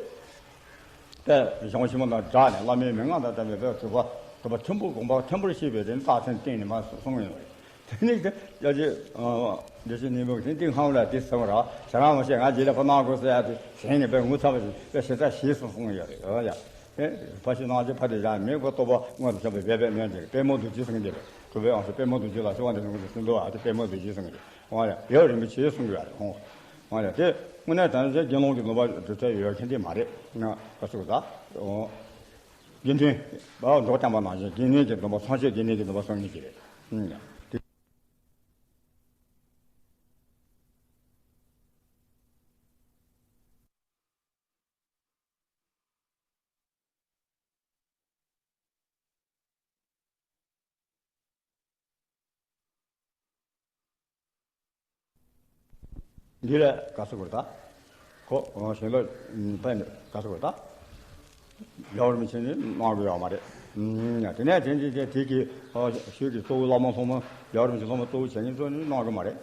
དེ་གཞུང་ཆེན་མོ་དང་སྦྲགས་ནས་བླ་མའི་མན་ངག་དང་ལྡན་པའི་བོད་ཐུབ་པ་ཐུབ་པ་ཐིམ་ཕུག་དགོངས་པ་ཐིམ་ཕུར་ཤེས་པའི་དེ་ནི་རྟགས་མཚན་བསྟན་ནས་མ་གསུངས་ཡོད་རེད། དེ་ནི་སྐྱབས་རྗེ་བདེ་ཆེན་སྙིང་པོ་དེ་ཏིང་ཧང་ལ་དེ་གསུངས་ར་ཁྱེད་རང་མ་ཤེས་ང་རྗེས་ལ་ཕ་གནང་དགོས་ཟེར་ཡ་དེ་གཞན་ནས་དཔེ་ངུ་ཚ་བ་ཞིག་དཔེ་ཞེ་དྲག་ཞེས་སུ་གསུངས་ཡོད་རེད། ཨོ་ཡ། དེ་ཕ་ཤི་གནང་རྗེས་ཕ་དེ་བཞག་མི་ཁོ་ལྟོ་པ་སྔོན་དུ་ཆགས་པའི་སྦས་པའི་གནས་འདིར་པད་མོ་རྡོ་རྗེ་གསུངས་ཏེ་གྲུབ་པའི་དབང་ཕྱུག་པད་མོ་རྡོ་རྗེ་ལ་ཤོག་དབང་དུ་བྱུང་དུ་སུན་དུ་བ་དེ་པད་མོ་རྡོ་རྗེ་གསུངས་ཏེ། ཨོ་ཡ། ཡབ་རིན་པོ་ཆེ་གསུང་གི་ཡོད་རེད་ཁོང་། ཨོ་ཡ། དེ་དངོས་གནས་དྲང་གནས་དགེ་སློང་གི་སྡོམ་པ་སྒྲུབ་ཚད་ཡོད་མཁན་དེ་མ་རེད་ན་ག་ཚོད་ད། ཨོ། དགེ་འདུན། བ་འགྲོ་བསྟན་པ་ནང་བཞིན་དགེ་འདུན་གྱི་སྡོམ་པ་ཚངས་སྤྱོད་དགེ་འདུན་གྱི་སྡོམ་པ་གསུང་མཁན་ཅིག་རེད། ཨུམ། དེ། འདི་ལ་ག་ཚོད་དགོས་ད། ཁོ་གཞན་ལ་ཕན་ག་ཚོད་དགོས་ད། ཡབ་རིན་པོ་ཆེ་ནི་གནང་གི་ཡོད་མ་རེད། ཨུམ། དེ་ནས་དེ་འདི་དེ་དེ་གི་ཤུལ་གྱི་གཙོ་བོ་བླ་མ་སློབ་མ་ཡབ་རིན་པོ་ཆེ་སློབ་མ་གཙོ་བོ་བྱེད་མཁན་ཚོ་ནི་གནང་གི་མ་རེད།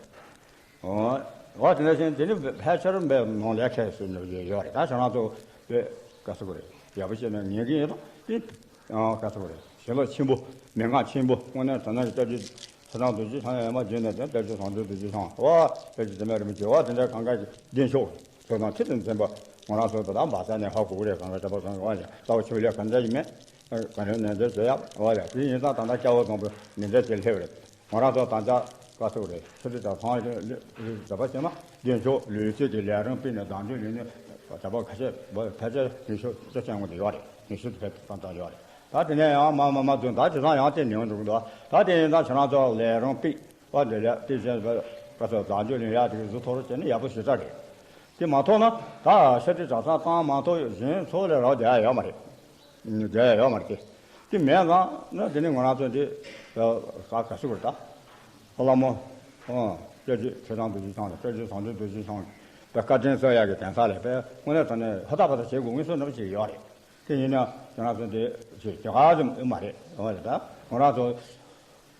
ཨོ། འོ་དེ་འདྲ་བཞིན་དེ་ནི་ཕལ་ཆེར་འབད་ནང་ལས་ཁས་སུ་ཉོ་རྒྱུ་ཡོད་རེད། ད་ཁྱེད་རང་ཚོ་དཔེ་ག་ཚོད་དགོས་རེད། ཡག་པོ་བྱས་ན་ཉན་གི་ཡོད་དང་དེ། ཨ་ག་ཚོད་རེད། ཞེན་ལོག་ཆེན་པོ། མན་ངག་ཆེན་པོ། དངོས་གནས་དྲང་གནས་ཀྱི་སྐྱབས་རྗེ་ཚེ་དབང་རྡོ་རྗེ་འཆང་ཡང་མ་བརྗོད་ནས་དེ་སྐྱབས་རྗེ་ཟངས་མདོག་རྡོ་རྗེ་འཆང་བ། སྐྱབས་རྗེ་བདེ་མེད་རིན་པོ་ཆེ་བ་དེ་འདྲའི་གང་ག་གི་བདེ་མཆོག་ཐོབ་དང་ཁྲིད་དུ་འཛིན་པ། ང་རང་ཚོ་ད་ལྟ་འབའ་ས་ནས་ཧ་གོ་གི་རེད། གང་ག་བྱ་བ་གང་ག་བ་ཡང་རྩ་བ་ཆུ་ལས་གང་འདྲ་ཡིན་མེད། གང་རེད་ནན་ཏན་བྱེད་ཡག་བ་ཡང་དེ་ཡིན་ཙང་ད་ལྟ་སྐྱ་བོ་བཟང་པོ་ནན་ཏན་བྱེད་སླེབས་རེད། ང་རང་ཚོ་ད་ལྟ་བཀའ་ཟུར་རེད། ཆུ་ཚོད་དང་ཚང་རེད་རེད་བྱ་བ་བྱས་ན་བདེ་མཆོག་ལུས་རྩལ་གྱི་ལས་རིམ་སྤེལ་ནས་བདག་འཛིན་ལས་ནས་བྱ་བ་ཁ་ཤས་བ་ཕལ་ཆེར་ཉི་ཤུ་བཅུ་ཅན་ངོ་དེ་ཡོད་རེད། ཉི་ཤུ་དེ་ཕལ་ཙམ་ཙམ་ཡོད་རེད། ད་དེ་ནས་ཡང་མ་མ་མ་འཛུན་ད་དེ་ཚང་ཡང་དེ་ནས་འགྲོ་གི་འདུག་ད་དེ་ཡིན་ཙང་ཁྱེད་རང་ཚོ་ལས་རིམ་སྤེལ་བ་འདི་ལས་དེ་བཞིན་བ་བ་ཚོ་བདག་འཛིན་ལས་ཡག་དེ་གི་གཟུ་ཐོར་བྱས་ནས་ཡག་པོ་ཞེ་དྲག་རེད། དེ་མ་ཐོག་ན་ད་ཤ་ཁྲི་གྲྭ་ཚང་བཏང་མ་ཐོག་གཞན་ཚོ་ལས་རག་བསྡད་ཡ་ཡོད་མ་རེད། བསྡད་ཡ་ཡོད་མ་རེད་དེ། དེ་མེད་ཙང་ན་དེ་ནི་ང་རང་ཚོ་འདི་ས་ག་སུ་གུར་ད་བླ་མ་ཨོ་སྐྱབས་རྗེ་ཚེ་དབང་རྡོ་རྗེ་འཆང་དང་སྐྱབས་རྗེ་ཟངས་མདོག་རྡོ་རྗེ་འཆང་བའི་བཀའ་དྲིན་གསོ་ཡ་གི་གདན་ས་ལས་པས་དངོས་གནས་དྲང་གནས་ཧ་ད་པ་ད་བྱེད་དགོས་ངེས་སུ་འདྲ་བ་ཞིག་ཡོད་རེད། དེ་ཡིན་ན་ང་རང་ཚོ་འདི་ཞིག་དེ་ག་ཙམ་ཡོད་མ་རེད། ཨོ་རེད་ད་ང་རང་ཚོ།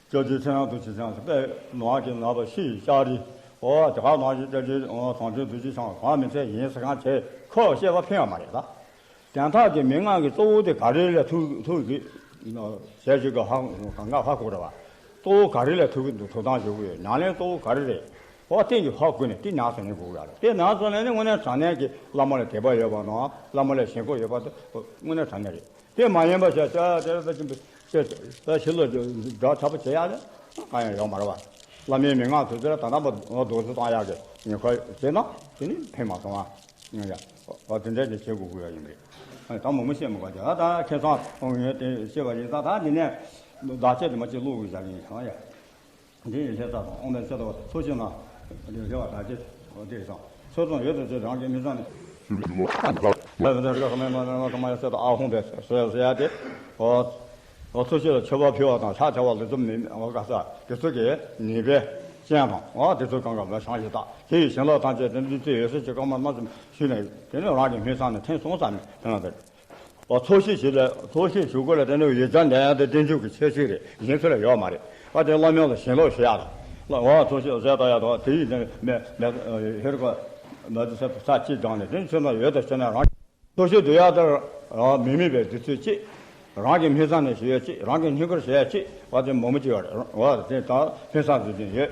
སྐྱབས་རྗེ་ཚེ་དབང་རྡོ་རྗེ་འཆང་དཔལ་ནོར་གྱི་ནག་པ་ཤི་ཡི་ལྕགས་རི། འོ་དེ་ག་ནང་བཞིན་སྐྱབས་རྗེ་ཟངས་ཆེན་རྡོ་རྗེ་འཆང་གང་མི་ཚད་ཡིན་ཟེར་གང་བྱས་ཁོ་བཤད་པ་ཕན་ཡོད་མ་རེད་ད། དན་རྟགས་ཀྱི་མན་ངག་གི་གཙོ་བོ་དེ་ག་རེ་ལས་ཐུག་ཐུག་གི་ཟེར་ཞིག་གི་ཧ་གང་ག་ཧ་གོ་རེད་བ། གཙོ་བོ་ག་རེ་ལས་ཐུག་གི་འདུག་ཐུག་སྟངས་ཞིག་ཡོད་ཉམས་ལེན་གཙོ་བོ་ག་རེ་རེད། འོ་དེ་ཡི་ཧ་གོ་ནས་དེ་ཉམས་སུ་ལེན་དགོས་ཡ་རེད། དེ་ཉམས་སུ་ལེན་ནས་དངོས་གནས་དྲང་གནས་ཀྱི་བླ་མ་ལ་དད་པ་ཡོད་པ་དང་བླ་མ་ལ་ཞེན་ཁོག་ཡོད་པ་དེ་དངོས་གནས་དྲང་གནས་རེད། དེ་མ་ཡིན་པ་བྱས་བྱས་བྱས་བྱས་བྱས་ཕྱི་ལོགས་ཀྱི་སྒྲ་ཚ་པོ་བྱེད་ཡག་ལ་གང་ཡང་ཡོད་མ་རེད་བ། བླ་མའི་མན་ངག་དེ་ཚོ་ལ་ད་ལྟ་བ་རྡོག་རྫིས་བཏང་ཡག་གི་ཉེན་ཁ་བྱས་ན་དེ་ནི་ཕན་མ་སོང་བ། ཡ་བ་དེ་འདྲ་ཅིག་བྱེད་དགོས་ཀྱི་ཡོད་ཡིན་པས། ད་མོ་མོ་བཤད་མི་དགོས་ཀྱང་ད་ཁེ་བཟང་ངོས་དེ་བཤད་པ་ཡིན་ཙང་ད་འདི་ནས་བདག་ཆད་དུ་མ་ཅིག་བླུག་དགོས་བཞག་ཡིན་ཀྱང་ཡ། འདི་ཡི་ལྷ་ས་དང་དབང་པོའི་ཚེ་དང་ཚོགས་ཆེན་ན་འདི་རེ་བ་དག་ཅེས་འོ་དེ་སང་ཚོགས་ཚོགས་ཡོད་དུ་ཅེས་རང་གི་མི་ཚང་ནས། ལྷ་ས་རི་ཁ་ཁ་མེ་མ་མ་མ་ཁ་མ་ཡ་ཚེ་དང་ཨ་ཧོང་པའི་ཟེར་ཟེར་ཡ་དེ། འོ་འོ་ཚོགས་ཆེན་ལ་མཆོད་པ་ཕུལ་བ་དང་ཕྱག་བྱ་བ་ལ་ཙམ་མི་འོ་ག་ས་དེ་ཚོ་གི་ནུས་པའི་སྤྱན་དང་འོ་དེ་ཚོ་གང་ག་མ་བྱང་ཞིག་དག་དེ་ཡི་བྱིན་རླབས་ཐམས་ཅད་དེ་འདི་ཚོ་ཡོད་ས་ཅིག་གང་མ་མ་ཙམ་ཞུས་ནས་དེ་ནས་རང་གི་མི་ཚང་ནས་ཐེངས་སོང་ཙམ་ནས་དེ་ན་དེ། འོ་ཚོགས་ཞིང་ཞིག་ལ་ཚོགས་ཞིང་ཞུ་དགོས་ལ་དེ་ནི་ཡོད་ཀྱང་འདྲ་ཡང་དེ་རྟེན་འབྱུང་གི་ཁྱད་ཆོས་རེད། གཞན་ཚོ་ལ་ཡོད་མ་རེད། ཨ་དེ་བླ་མ་ལ་ཞེན་ལོག་ཞུ་ཡག་ལ་འོ་ཚོགས་ཞིང་ཟས་ལྟ་ཡག་དང་དེ་ཡིན་ནི་མེད་མེད་ཧེར་གོ་མ་དུ་ས་ས་ཅི་སྦྱངས་ནས་དེ་ཚོ་ན་ཡོད་དང་བྱས་ན་རང་ཚོགས་ཞིང་འདུ་ཡག་དེར་མི་དམིགས་པའི་དུས་ཚོད་ཅིག་རང་གི་སྨིན་མཚམས་ནས་ཞུ་ཡག་ཅིག་རང་གི་སྙིང་གར་ཞུ་ཡག་ཅིག་བ་དེ་མོ་མོ་ཅིག་ཡོད་རེད། བ་དེ་ད་སྨིན་མཚམས་འཛུལ་དོན་ཡོད།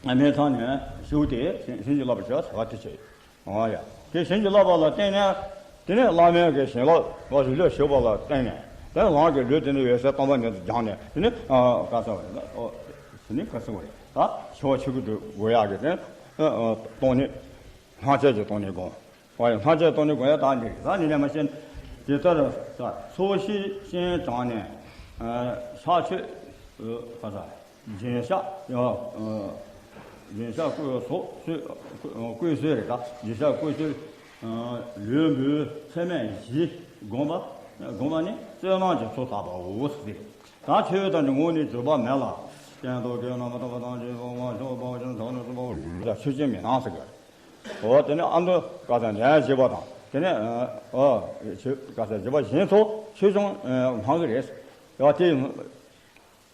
སྨིན་མཚམས་ནས་ཞུགས་ཏེ་བྱིན་གྱིས་བརླབས་པར་བྱ་ཟེར་བ་དེ་བྱས། ཨོ་ཡ། དེ་བྱིན་གྱིས་བརླབས་པ་ལ་བརྟེན་ནས། དེ་ནས་བླ་མའི་གི་བྱིན་རླབས་ལ་རིགས་ལས་ཞུགས་པ་ལ་བརྟེན་ནས། དེ་ནས་རང་གི་ལུས་དེ་ནི་འོད་གསལ་སྟོང་པ་ཉིད་དུ་སྦྱངས་ནས་དེ་ནི་ཨ་ག་ས་བ་རེད་ན་ཨོ། དེ་ནི་ག་ས་བ་རེད་ད་ཞི་བ་ཆོས་སྐུ་དུ་དགོས་ཡག་གི་དེ་ནི་ཨ་ཨ་སྟོང་ཉིད། སྣང་བཅས་ཀྱི་སྟོང་ཉིད་སྒོམ། ཨོ་ཡ་སྣང་བཅས་སྟོང་ཉིད་སྒོམ་ཡ་དག་འདི་རེད་ད་ནི་ནས་མ་ཤེས། དེ་ལྟར་ཚོགས་ཞིང་སྤྱན་དྲངས་ནས་ཕྱག་མཆོད་ག་ས། སྦྱིན་བཤགས། སྦྱིན་བཤགས་བསྐུལ་སོགས་བསྐུལ་སོགས་རེད་ད། སྦྱིན་བཤགས་བསྐུལ་སོགས་ལུས་འབུལ་ཚད་མེད་བཞི་བསྒོམ་པ། བསྒོམ་པ་ནི་བསོད་ནམས་ཀྱི་ཚོགས་བསགས་པའོ་ཟེར། ད་ཆོས་དང་ནི་ངོ་ནི་འཇུག་པ་མེད་ལ། སྤྱན་དང་སྐྱེས་རྣམ་པར་དག་པ་དང་རྗེས་སུ་འོང་བ་མཆོག་དཔའ་བོ་ཅན་དག་ནི་སུ་པའོ། ཆོས་ཅན་མི་སྣང་ཟེར་གི་རེད། འོ་དེ་ནས་ཨ་མདོ་བཀའ་སྩལ་ནས་བཞེད་པ་དང་དེ་ནས་ཨོ་ཆོས་བཀའ་སྩལ་བཞེད་པ་གཞན་ཚོ་ཆོས་ཅན་སྣང་གི་རེད། ཡང་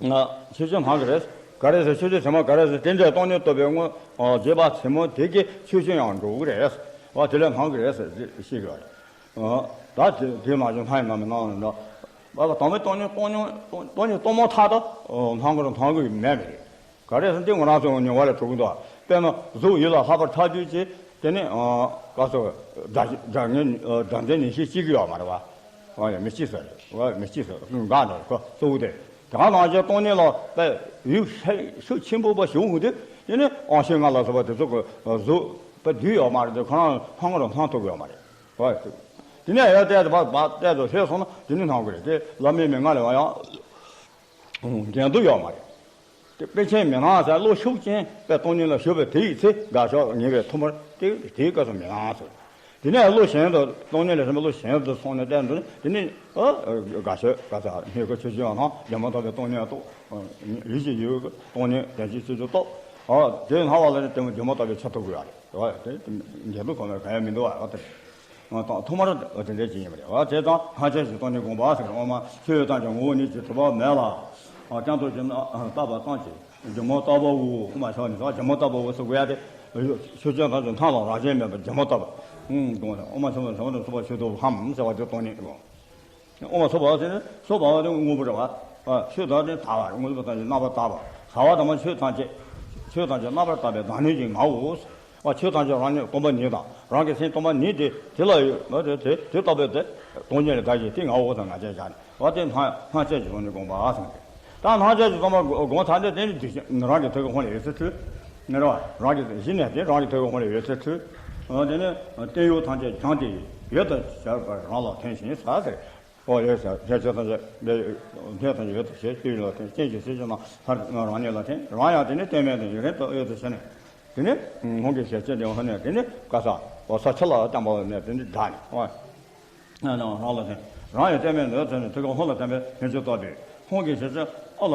དེ། ཆོས་ཅན་སྣང་གི་རེད། ག་རེ་ཟེར་ཆོས་ཅན་ཟེར་མ་ག་རེ་ཟེར་དེ་འདྲའི་སྟོང་ཉིད་རྟོགས་པའི་དངོས་རྗེས་དཔག་ཚད་མ་དེ་གིས་ཆོས་ཅན་ཡང་འགྲོ་གི་རེད། བ་དེ་ལས་སྣང་གི་རེད་ཟེར་ཞིག་རེད། ད་དེ་དེ་ནང་བཞིན་སྣང་ཡང་སྣང་མི་སྣང་ལ་འདྲ། བ་དང་པོའི་སྟོང་ཉིད་སྟོང་ཉིད་སྟོང་ཉིད་སྟོང་མ་ཐག་ཏུ་སྣང་གི་རེད་སྣང་གི་མེད་མི་རེད། ག་རེ་ཟེར་ན་དེ་ང་རང་ཚོ་མྱོང་བ་ལས་གྲུབ་ཀྱི་འདུག་དཔེར་ན་གཟུགས་ཡིད་ལ་ལྷག་པར་ཐལ་འགྱུར་གྱི་དེ་ནི་ཨ་ག་སོ་སྒྲ་སྒྲ་ངན་སྒྲ་འཛིན་ནི་ཤེས་ཅི་གི་ཡོད་མ་རེད་བ། ཨ་ཡ་མི་སྐྱིད་ཟེར་བ་མི་སྐྱིད་ཟེར་འགག་ནས་ཁོ་གཙོ་བོ་དེ་དེ་ག་ནང་བཞིན་སྟོང་ཉིད་ལ་དཔེ་ཡུལ་ཤུགས་ཆེན་པོ་པ་བྱུང་འོང་དུས་དེ་ནི་དབང་ཤེས་ལྔ་ལ་སོགས་པ་དེ་ཚོ་གི་གཟུགས་དཔེ་བསྡུས་ཡོད་མ་རེད་དེ་ཁོ་རང་སྣང་གི་རེད་སྣང་ཐུབ་ཀྱི་ཡོད་མ་རེད་བ། དེ་ནས་ཡར་བལྟས་ཏེ་བ་བ་བལྟས་ཏེ་སླེབས་སོང་ན་དེ་ནི་སྣང་གི་རེད་དེ་བླ་མའི་མན་ངག་ལས་བ་ཡང་འགལ་འདུ་ཡོད་མ་རེད། དེ་དཔེ་ཅན་མི་སྣང་ཟེར་བློ་ཤུགས་ཅན་དཔེ་སྟོང་ཉིད་ལ་ཞུགས་པའི་དེ་ཡི་ཚེ་དགའ་ཕྱོགས་ངེས་པའི་ཐོག་མར་དེ་དེའི་སྐབས་སུ་མི་སྣང་ཟེར། དེ་ནས་བློ་གཞན་དུ་སྟོང་ཉིད་ལས་གཞན་པའི་བློ་གཞན་དུ་སོང་ནས་བལྟས་འདུག་ན་དེ་ནི་ཨ་དགའ་ཕྱོགས་དགའ་ཚ་སྙེག་གི་ཆོས་ཅན་སྣང་འདི་མ་ཐོབ་པའི་སྟོང་ཉིད་རྟོགས། ཡིད་ཀྱི་ཡུལ་གྱི་སྟོང་ཉིད་བདེན་བཞིའི་སྤྱོད་ཚུལ་རྟོགས། ཨ་དེ་སྣང་བ་ལ་ནི་དེ་མོ་འདི་མ་ཐོབ་པའི་ཆ་ཐུབ་དགོས་ཡ་རེད་དེ་འགལ་འདུ་གང་ལ་གང་ཡང་མི་འདུག་བ་དེ། དང་ཐོག་མར་དེ་འདྲ་ཅིག་ཡིན་པ་རེད་བ། དེ་དང་སྣང་བཅས་ཀྱི་སྟོང་ཉིད་སྒོམ་པ་ཟེར་འོ་མ་ཆོས་ཐམས་ཅད་ངོ་བོ་ཉིད་ཀྱིས་གྲུབ་པ་མེད་ལ། ཨ་ཀྱང་ཐོག་ཅིག་ན་ཨ་བཏགས་པ་ཙམ་གྱིས་སྒྱུ་མ་ལྟ་བུའོ། དབུ་མ་ཕྱོགས་ནས་སོ་སྒྱུ་མ་ལྟ་བུའོ་ཟེར་དགོས་ཡ་དེ། ཆོས་ཅན་ཐམས་ཅད་མཐའ་ལ་རང་བཞིན་མེད་པར་སྒྱུ་མ་ལྟ་བུ། ཨུམ་དགོངས་ནས་དབུ་མ་ཕྱོགས་ནས་སོ་སོ་ཆོས་ཐོབ་ཧམ་ཟེར་བ་དེ་སྟོང་ཉིད་དགོངས། དབུ་མ་སོགས་པ་ཟེར་ནས་སོགས་པ་དེ་དངོས་པོ་རེད་བ། ཆོས་དག་དེ་དག་པ་རེད་དངོས་པོ་དང་རྣམ་པར་དག་པ། དག་པ་དང་མ་ཆོས་ཐམས་ཅད། ཆོས་ཐམས་ཅད་རྣམ་པར་དག་པའི་བདག་ཉིད་ཀྱི་ངའོ། ཨ་ཆོས་ཐམས་ཅད་རང་ཉིད་སྟོང་པ་ཉིད་དང་རང་གི་སེམས་སྟོང་པ་ཉིད་དེ་དེ་ལ་ཡོད་མ་དེ་དེ་དེ་ལྟ་བུའི་དེ་སྟོང་ཉིད་ལ་བདག་གིས་དེ་ངའོ་དང་ང་རྒྱལ་བཞག་ནས་ཨ་དེ་སྣང་སྣང་བཅས་ཀྱི་སྟོང་ཉིད་སྒོམ་པ་ཟེར་ཏེ། ད་སྣང་བཅས་ཀྱི་སྟོང་པ་སྒོམ་ཚར་ཏེ་དེ་ནི་དེ་བཞིན་རང་གི་ཐུགས་ཀའི་ཧོང་ལས་འོད་ཟེར་འཕྲོས། ནི་རང་རང་གི་གཞི་ནས་དེ་རང་གི་ཐུགས་ཀའི་ཧོང་ལས་འོད་ཟེར་འཕྲོས། དེ་ནི་བརྟན་གཡོ་ཐམས་ཅད་སྦྱངས་ཏེ་ཡོད་དོ་ཞེས་པར་རང་ལ་ཐིམ་ཞིང་ཟེར། ཨོ་ཡོད་ཟེར་ལྷན་ཅིག་ཐམས་ཅད་ལྷན་ཅིག་ཐམས་ཅད་འོད་དུ་ཞེས་སྤྱི་ཡོངས་ལ་ཐིམ། སྤྱན་གྱིས་སྲིད་ཞིའི་ནང་ལྷར་རང་ཉིད་ལ་ཐིམ། རང་ཡང་དེ་ནི་ལྟོས་མེད་དུ་ཡུན་རིང་དུ་འོད་དུ་ཞུ་ནས། དེ་ནི་ཧོང་གི་ཞལ་ལྕེ་ནས་ཧོ་ནས་དེ་ནི་ག་ས་འོ་ས་ཆུ་ལ་བརྐྱངས་པ་ནས་དེ་ནི་བསྒྲགས་ནས་ཨོ། རང་ལ་ཐིམ། རང་ཡང་ལྟོས་མེད་དུ་ཐིམ་ནས་ཐུགས་ཀའི་ཧོང་ལ་ཐིམ་པས་ལྷན་ཅིག་རྟོགས་པས་ཧོང་གི་ཞལ་ལྕེ་ཨ་ལ་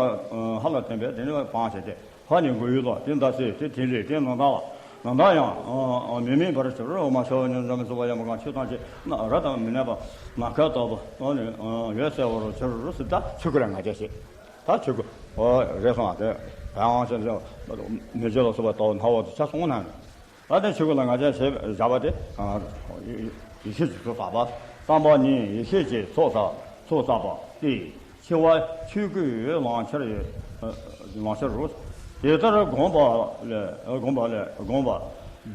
ཧ་ལ་ཐིམ་པས་དེ་ནི་བང་ཞེས་ཏེ། ཧ་ནི་མགོ་ཡུ་ལ་དེ་མདའ་སེ་དེ་དེ་ལས་དེ་ནང་ལྟ་བ་ནང་ལྟ་ཡང་མི་དམིགས་པར་གྱུར། འོ་མ་ཤོ་ཉོན་འཛམ་བུ་གསུམ་པ་ཡང་མ་གང་ཆོས་ཐམས་ཅད་ན་ར་དང་མི་གནས་པ་ནམ་མཁའ་ལྟ་བུ་འོད་གསལ་བོར་གྱུར་ཟེར། ད་ཆོས་སྐུ་ལ་ང་རྒྱལ་བྱེད། ད་ཆོས་སྐུ་འོ་རེད་སོང་ཨ་དེ་བའང་ཞེས་མི་བརྗོད་ལ་སོགས་པ་ལྟ་བུ་སྣང་བ་དུ་ཆ་སོང་ན་ནི། ད་དེ་ཆོས་སྐུ་ལ་ང་རྒྱལ་བྱེད་བཞག་པ་དེ་ཡེ་ཤེས་ཀྱི་ཚོགས་བསགས་པ། བསམ་པ་ནི་ཡེ་ཤེས་ཀྱི་ཚོགས་བསགས་ཚོགས་བསགས་པ་སྟེ། འཆི་བ་ཆོས་སྐུའི་ལང་ཆར་ལང་ཆར་རོ། དེ་ལྟར་བསྒོམས་པ་ལས་བསྒོམས་པ་ལས་བསྒོམས་པ་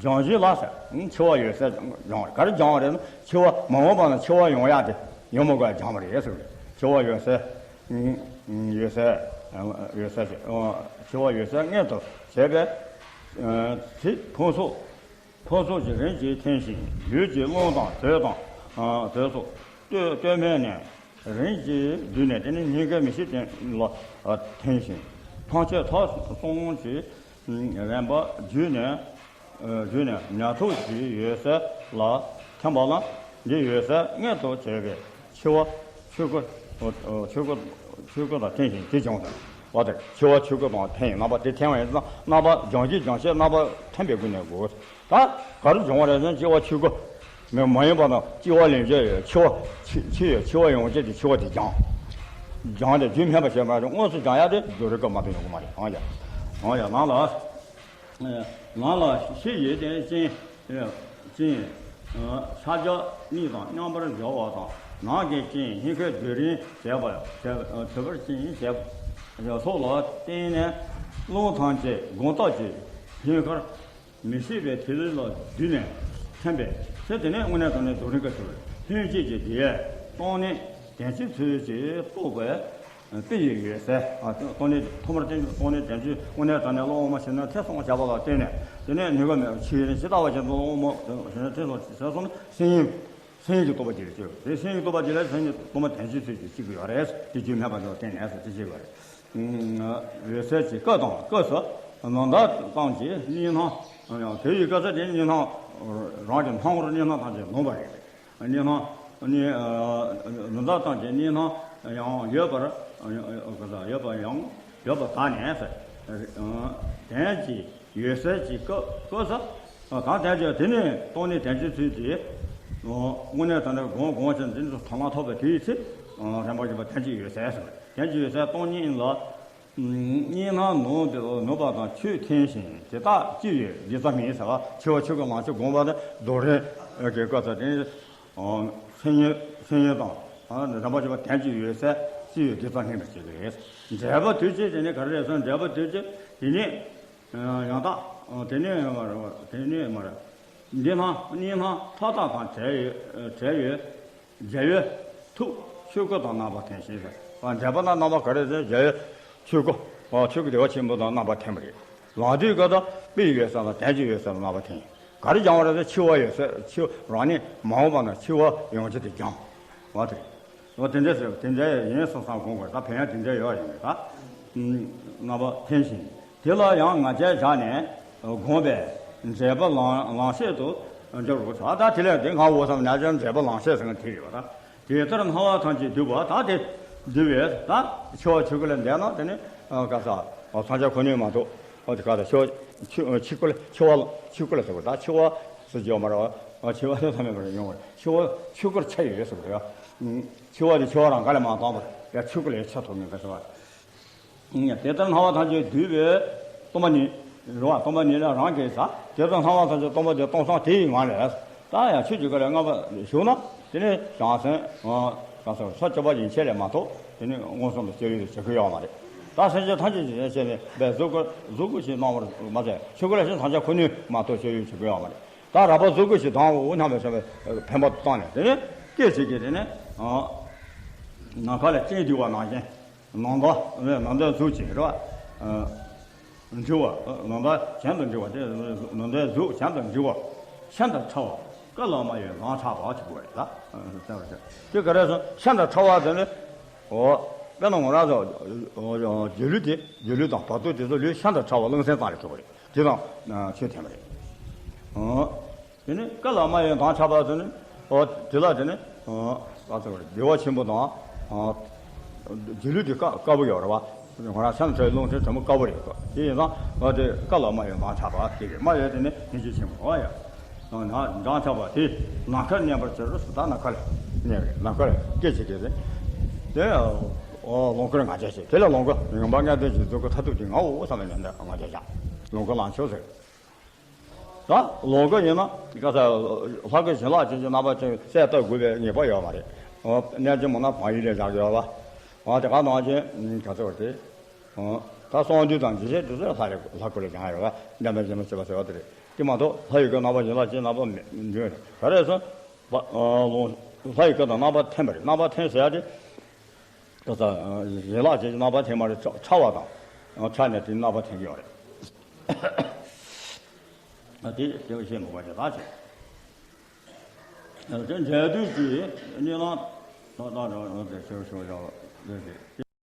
སྦྱང་བྱེད་ལ་ཟེར། འཆི་བ་འོད་གསལ་སྦྱང་བ་རེད། ག་རེ་སྦྱང་བ་རེད་ན་འཆི་བ་མ་འོངས་པ་ན་འཆི་བ་ཡོང་ཡ་དེ་ཡོང་མི་དགོས་སྦྱང་བ་རེད་ཟེར་བ་རེད། འཆི་བ་འོད་གསལ། འོད་གསལ། འོད་གསལ་ཞེས། འཆི་བ་འོད་གསལ་མངོན་དུ་བྱས་པས། དེ་ཕུང་སོགས། ཕུང་སོགས་ཀྱི་རིམ་གྱིས་ཐིམ་ཞིང་ལུས་ཀྱི་རླུང་དང་དྲོད་དང་དྲོད་སོགས་ལྟོས་ལྟོས་མེད་ནས་རིམ་གྱིས་བསྡུས་ནས་དེ་ནི་སྙིང་གའི་མི་ཤིགས་སྟེང་ལ་ཐིམ་ཞིང་ ཐམས་ཅད་ཐོས་བསམ་གྱི་རིམ་པ་བརྒྱུད་ནས། བརྒྱུད་ནས་ཉ་ཐུག་གི་འོད་གསལ་ལ་ཐིམ་པ་ལ། འདི་འོད་གསལ་མངོན་དུ་བྱས་པས་འཆི་བ་ཆོས་སྐུ། ཆོས་སྐུ། ཆོས་སྐུ་དང་མཐུན་ཞིང་དེ་བྱུང་ཟེར་བ་དེར། འཆི་བ་ཆོས་སྐུ་དང་མཐུན། རྣམ་པ་དེ་མཐུན་པ་ཡིན་ཙང་རྣམ་པ་སྦྱང་གཞི་སྦྱང་བྱེད་རྣམ་པ་མཐུན་པའི་སྒོ་ནས་དགོས། ད་ག་རེ་སྦྱང་བ་རེད་ཟེར་ན་སྐྱེ་བ་ཆོས་སྐུ། མི་མ་ཡིན་པ་དང་སྐྱེ་བ་ལེན་བྱེད་ཡོད། འཆི་བ་འཆི་འཆི་ཡོད། འཆི་བ་ཡོང་བྱེད་དེ་འཆི་བ་དེ་སྦྱང་། སྦྱངས་ཏེ་རྒྱུན་མེད་པ་བྱས་པ་རེད། དངོས་སུ་སྦྱང་ཡ་དེ་རྫོགས་རིམ་སྐབས་མ་གཏོགས་ཡོང་གི་མ་རེད། འོང་ཡ། འོང་ཡ། ནང་ལ། ནང་ལ་ཤེས་བཞིན་དེ་ཅན། ཅན། ཕྱག་རྒྱ་གཉིས་དང་མཉམ་པར་སྦྱར་བ་དང་། ནང་གི་རྐྱེན་སྙིང་གའི་སྡུད་རིམ་བྱས་པ་བྱས་བྱས་པར་ཅན་བྱས་པ་སོགས་ལ་བརྟེན་ནས་བློ་ཐམས་ཅད་སྒོམ་རྟོག་གི་སྙིང་གར་མི་ཤེས་པའི་ཐིག་ལེ་ལ་བསྡུས་ནས་ཐིམ་པས་ཚེ་དེ་ནས་དངོས་གནས་དྲང་གནས་རྫོགས་རིམ་སྐབས་སུ་ལྷན་སྐྱེས་ཀྱི་དེ་ཡས་སྟོང་ནི་བདེན་བཞིའི་ཚུལ་གྱིས་རྟོགས་པའི་དཔེ་ཡི་འོད་གསལ། ཨ། སྟོང་ནི་ཐོག་མར་བསྟན་སྟོང་ནི་བདེན་བཞི་དངོས་གནས་དྲང་གནས་བློ་དབུ་མ་ཕྱི་ནང་ཐེ་ཚོམ་བྱ་བ་ལ་བརྟེན་ནས། དེ་ནས་ནུས་པ་མེད་པར་ཕྱིའི་ཇི་ལྟ་བ་བཞིན་དུ་བློ་དབུ་མ་ཕྱི་ནང་ཐེ་ཚོམ་བྱས་སོང་ན་སེམས་ཉིད། སེམས་ཉིད་ཀྱི་རྟོག་པ་དེ་ལ་སྐྱེ་བ་དེ། སེམས་ཉིད་ཀྱི་རྟོག་པ་དེ་ལ་སེམས་ཉིད་དུ་མ་བདེན་བཞིའི་ཚུལ་གྱིས་སྐྱེ་གི་ཡོད་རེད། དེ་རྒྱུན་མེད་པ་དེ་ལ་བརྟེན་ནས་སོ་དེ་སྐྱེ་གི་ཡོད་རེད། འོད་གསལ་གྱི་སྐབས་དང་སྐབས་སུ་ནམ་ཟླ་ཙམ་གྱི་གཉིས་སྣང་། དེ་ཡི་སྐབས་སུ་དེ་གཉིས་སྣང་། རང་གི་སྣང་ངོར་གཉིས་སྣང་ཐམས་ཅད་ལོངས་པ་རེད། གཉིས་སྣང་། གཉིས། ནམ་ཟླ་ཙམ་གྱི་གཉིས་སྣང་ཡང་ཡོད་པར། ཡོད་པ་ཡང་ཡོད་པར་དག་ནས། དོན་གྱི་འོད་གསལ་གྱི་སྐབས་སྐབས་སུ། གང་དེ་ཀྱང་དེ་ནི་སྟོང་ནི་བདེན་བཞིའི་ཚུལ་གྱིས། དངོས་གནས་དྲང་གནས་སྒོམ་སྒོམ་ཞིང་འདི་ནི་དོན་སྣང་ཐོབ་པའི་དེའི་ཚེ། རིམ་པ་བཞིན་པ་དོན་གྱི་འོད་གསལ་ཟེར། དོན་གྱི་འོད་གསལ་སྟོང་ཉིད་ལ། གཉིས་སྣང་ནུབ་ནུབ་པ་དང་ཆོས་མཐུན་ཞིང་དེ་དག་སྐྱེ་བའི་རྒྱུ་ཙམ་ཡིན་ཟེར་བ། འཆི་བ་ཆོས་སྐུ་ལམ་ཆོས་སྒོམ་པ་དེ་རྫོགས་རིམ་གྱི་སྐབས་སུ་དེ། སེམས་ཉིད་སེམས་ཉིད་དང་རིམ་པ་བཞིན་པ་དོན་གྱི་འོད་གསལ་སྐྱེ་བའི་རྒྱུ་ཙམ་ཡིན་པར་བྱེད་ཀྱི་རེད། འབྲས་བུ་དུས་གཅིག་དེ་ནི་ག་རེ་རེད་ཟེར་ན། འབྲས་བུ་དུས་གཅིག་དེ་ནི། ཡང་དག་དེ་ནས་མ་རེད། དེ་ནས་མ་རེད། འདི་སྣང་གཉིས་སྣང་མཐའ་དག་དང་བྲལ་ཡོད། བྲལ་ཡོད། རྒྱལ་བའི་ཐུགས་ཆོས་སྐུ་དང་རྣམ་པར་མཐུན་ཞིང་ཟེར། འབྲས་བུ་ན་རྣམ་པ་ག་རེ་ཟེར། རྒྱལ་བའི་ཆོས་སྐུ། ཆོས་སྐུ་བདེ་བ་ཆེན་པོ་དང་རྣམ་པར་མཐུན་པ་རེད། ལམ་དུས་སྐབས་དང་དཔེ་ཡི་འོད་གསལ་དང་དོན་གྱི་འོད་གསལ་དང་རྣམ་པར་མཐུན། ག་རེ་སྦྱང་བ་རེད་ཟེར། འཆི་བ་ཡོད་ཟེར། འཆི་རང་ཉིད་མ་འོངས་པ་ན་འཆི་བ་ཡོང་རྒྱུ་དེ་སྦྱང་བ་དེ་རེད། འོ་དེ་འདྲ་ཟེར། དེ་འདྲ་ཡིན་བསམ་བསམ་དགོངས་དགོས། ད་ཕན་ཡོན་དེ་འདྲ་ཡོད་ཡིན་པས། ད་རྣམ་པ་མཐུན་ཞིང་། དེ་ལ་ཡང་ང་རྒྱལ་བཞག་ནས་སྒོམ་པས་འབྲས་བུ་ལམ་ལམ་ཤེས་སུ་འགྱུར་རོ། ད་ད་དེ་ལས་དེ་ང་འོ་བསམ་ན་ཅང་འབྲས་བུ་ལམ་ཤེས་ཟེར་མཁན་དེ་རེད་པ། ད་དེ་ལྟར་སྣང་བ་ཐམས་ཅད་འདུས་པ། ད་དེ་འདུས་པས་ད་འཆི་བ་ཆོས་སྐུ་ལ་འདས་ན་དེ་ནི་ག་ས་སངས་རྒྱས་ཁོ་ནའི་མ་གཏོགས། འོ་དེ་ག་ད་འཆི་བ་ཆོས་ཆོས་སྐུ་ལ་འཆི་བ་ཆོས་སྐུ་ལ་ཟེར་བ། ད་འཆི་བ་ཟེར་གྱི་ཡོད་མ་རེད་པ། འཆི་བ་དེ་ཐ་མལ་པ་ལ་ཡོང་བ་རེད། འཆི་བ་ཆོས་སྐུར་ཆ་ཡོད་ཟེར་བ་རེད། འཆི་བ་དེ་འཆི་བ་རང་ག་ལས་མ་བཏང་བར་ཡང་ཆོས་སྐུ་ལ་ཡང་ཆ་ཐོབ་མིན་པ་ཟེར་བ། དེ་ལྟར་སྣང་བ་ཐམས་ཅད་འདུས་པས་སྟོང་པ་ཉིད་རེད་པ། སྟོང་པ་ཉིད་ལ་རང་གིས་ཟ། དེ་ལྟར་སྣང་བ་ཐམས་ཅད་སྟོང་པ་དེ་སྟོང་སང་དེ་ཡི་ངང་ལས། ད་ཡང་ཆོས་ཀྱི་སྐུ་ལ་མངོན་པར་ཞུགས་ན་དེ་ནི་བྱང་སེམས། གང་ཟག་ས་བཅུ་པ་ཡན་ཆད་ལས་མ་གཏོགས་དེ་ནི་མངོན་སུམ་དུ་སྤྱོད་ཡུལ་དུ་བྱེད་ཀྱི་ཡོད་མ་རེད། ད་སེམས་ཅན་ཐམས་ཅད་ཀྱི་ཡན་ཆད་ནི་བས་གཟུགས་སྐུ་གཟུགས་སྐུ་ཞིག་སྣང་བར་མ་ཟད་ཆོས་སྐུ་ལ་ཕྱིན་སངས་རྒྱས་ཁོ་ནའི་མ་གཏོགས་སྤྱོད་ཡུལ་བྱེད་ཀྱི་ཡོད་མ་རེད། ད་རགས་པ་གཟུགས་སྐུ་ཞིག་དང་འོ་སྙམ་པའི་བསམ་པའི་འཕེན་པ་བཏང་ནས་དེ་ནས་སྐད་ཅིག་གིས་དེ་ནས་ནམ་མཁའ་ལ་སྤྲིན་འདུས་པ་ནང་བཞིན། ནམ་ཟླ་ནམ་ཟླའི་གཟུགས་ཅན་རེད་པ། འབྲི་བ། ནམ་ཟླ་གྱེན་དུ་འབྲི་བ་དེ། ནམ་ཟླའི་གཟུགས་གྱེན་དུ་འབྲི་བ། ཤིན་ཏུ་ཕྲ་བ་ཀ་ལ་མ་ཡི་ལམ་ཕྲ་བ་ཅིག་དགོས་རེད་ལ། དེ་ག་རེ་ཟེར། ཤིན་ཏུ་ཕྲ་བ་དེ་ནི། འོ། དཔེར་ན་ང་རང་ཚོ་སྒྱིད་ལུག་དེ་སྒྱིད་ལུག་དང་བར་དོ་དེ་ཚོ་ལུས་ཤིན་ཏུ་ཕྲ་བ་རླུང་སེམས་ཙམ་རེ་ཆོག་གི་རེད། དེ་དང་ཆོས་མཐུན་པ་རེད། འོ། དེ་ནི་ཀ་ལ་མ་ཡི་ལམ་ཕྲ་བ་དེ་ནི། འོ། དེ་ལ་དེ་ནི། འོ། ད་ཚོ་བདེ་བ་ཆེན་པོ་དང་། སྒྱིད་ལུག་དེ་དཀའ་དཀའ་པོ་ཡོད་རེད་པ། ང་རང་ཤིན་ཏུ་ཕྲ་བའི་རླུང་སེམས་དྲང་པོ་དཀའ་པོ་རེད་གོ། དེ་ཡིན་ཙང་འོ་དེ་ཀ་ལ་མ་ཡི་ལམ་ཕྲ་བ་དེ་རེད། མ་ཡི་དེ་ནི་ཡེ་ཤེས་ཆེན་པོ་རེད་པ། ཡ། ནང་ལམ་ཕྲ་བ་དེ་ནམ་མཁར་གནས་པར་གྱུར་ཟེར། ད་ནམ་མཁར་གནས་པ་རེད། ནམ་མཁར་སྐད་ཅིག་གིས་ཟེར། དེ་ལོངས་སྐུར་ང་རྒྱལ་བྱེད། དེ་ལ་ལོངས་སྐུ་ཡོན་པ་ལྔ་ལྡན་གྱི་རྫོགས་སྐུ་མཐར་ཐུག་དེ་ངའོ་བསམ་པའི་ཉམས་ལེན་ང་རྒྱལ་བྱ། ལོངས་སྐུ་ལང་ཆོག་ཟེར། ད་ལོངས་སྐུ་ཡིན་ན་ག་ས་ལྷ་སྐུ་བྱིན་རླབས་ཅན་གྱི་རྣམ་པ་ཅན་གསལ་བཏབ་དགོས་པའི་ངེས་པ་ཡོད་མ་རེད། རྣལ་འབྱོར་མ་ན་བག་ཡིད་ལས་བཞག་ཡོད་པ། དེ་ག་ནང་བཞིན་ག་ཚོད་དེ། ད་གསང་འདུས་དང་འཇིགས་བྱེད་དེ་ཚོ་ལྷ་རེད། ལྷ་སྐུ་ལ་སྦྱང་ཡོད་པ། འདན་མ་བྱེད་མ་བྱེད་པ་ཟེར་བ་དེ་རེད། དེ་མ་གཏོགས་ལྷ་ཡི་སྐུ་རྣམ་པ་བྱིན་རླབས་ཅན་རྣམ་པ་མི་འདུག་ག་རེ་ཟེར། ལྷ་ཡི་སྐུ་དང་རྣམ་པ་མཐུན་པ་རེད། རྣམ་པ་མཐུན་ཟེར་ཡ་དེ། ད་ས་བྱིན་རླབས་ཅན་རྣམ་པ་མཐུན་པ་རེད། ཕྲ་བ་དང་ཕྲ་ནས་དེ་རྣམ་པ་མཐུན་གྱི་ཡོད་རེད། དེ་དེ་བཤད་མི་དགོས་ཀྱི་ད་ཆེ། དེ་འབྲས་དུས་ཀྱི་གཉིད་ལམ་ཏག་ཏག་རང་རང་དེ་ཤོར་ཤོར་ཡོད་རེད།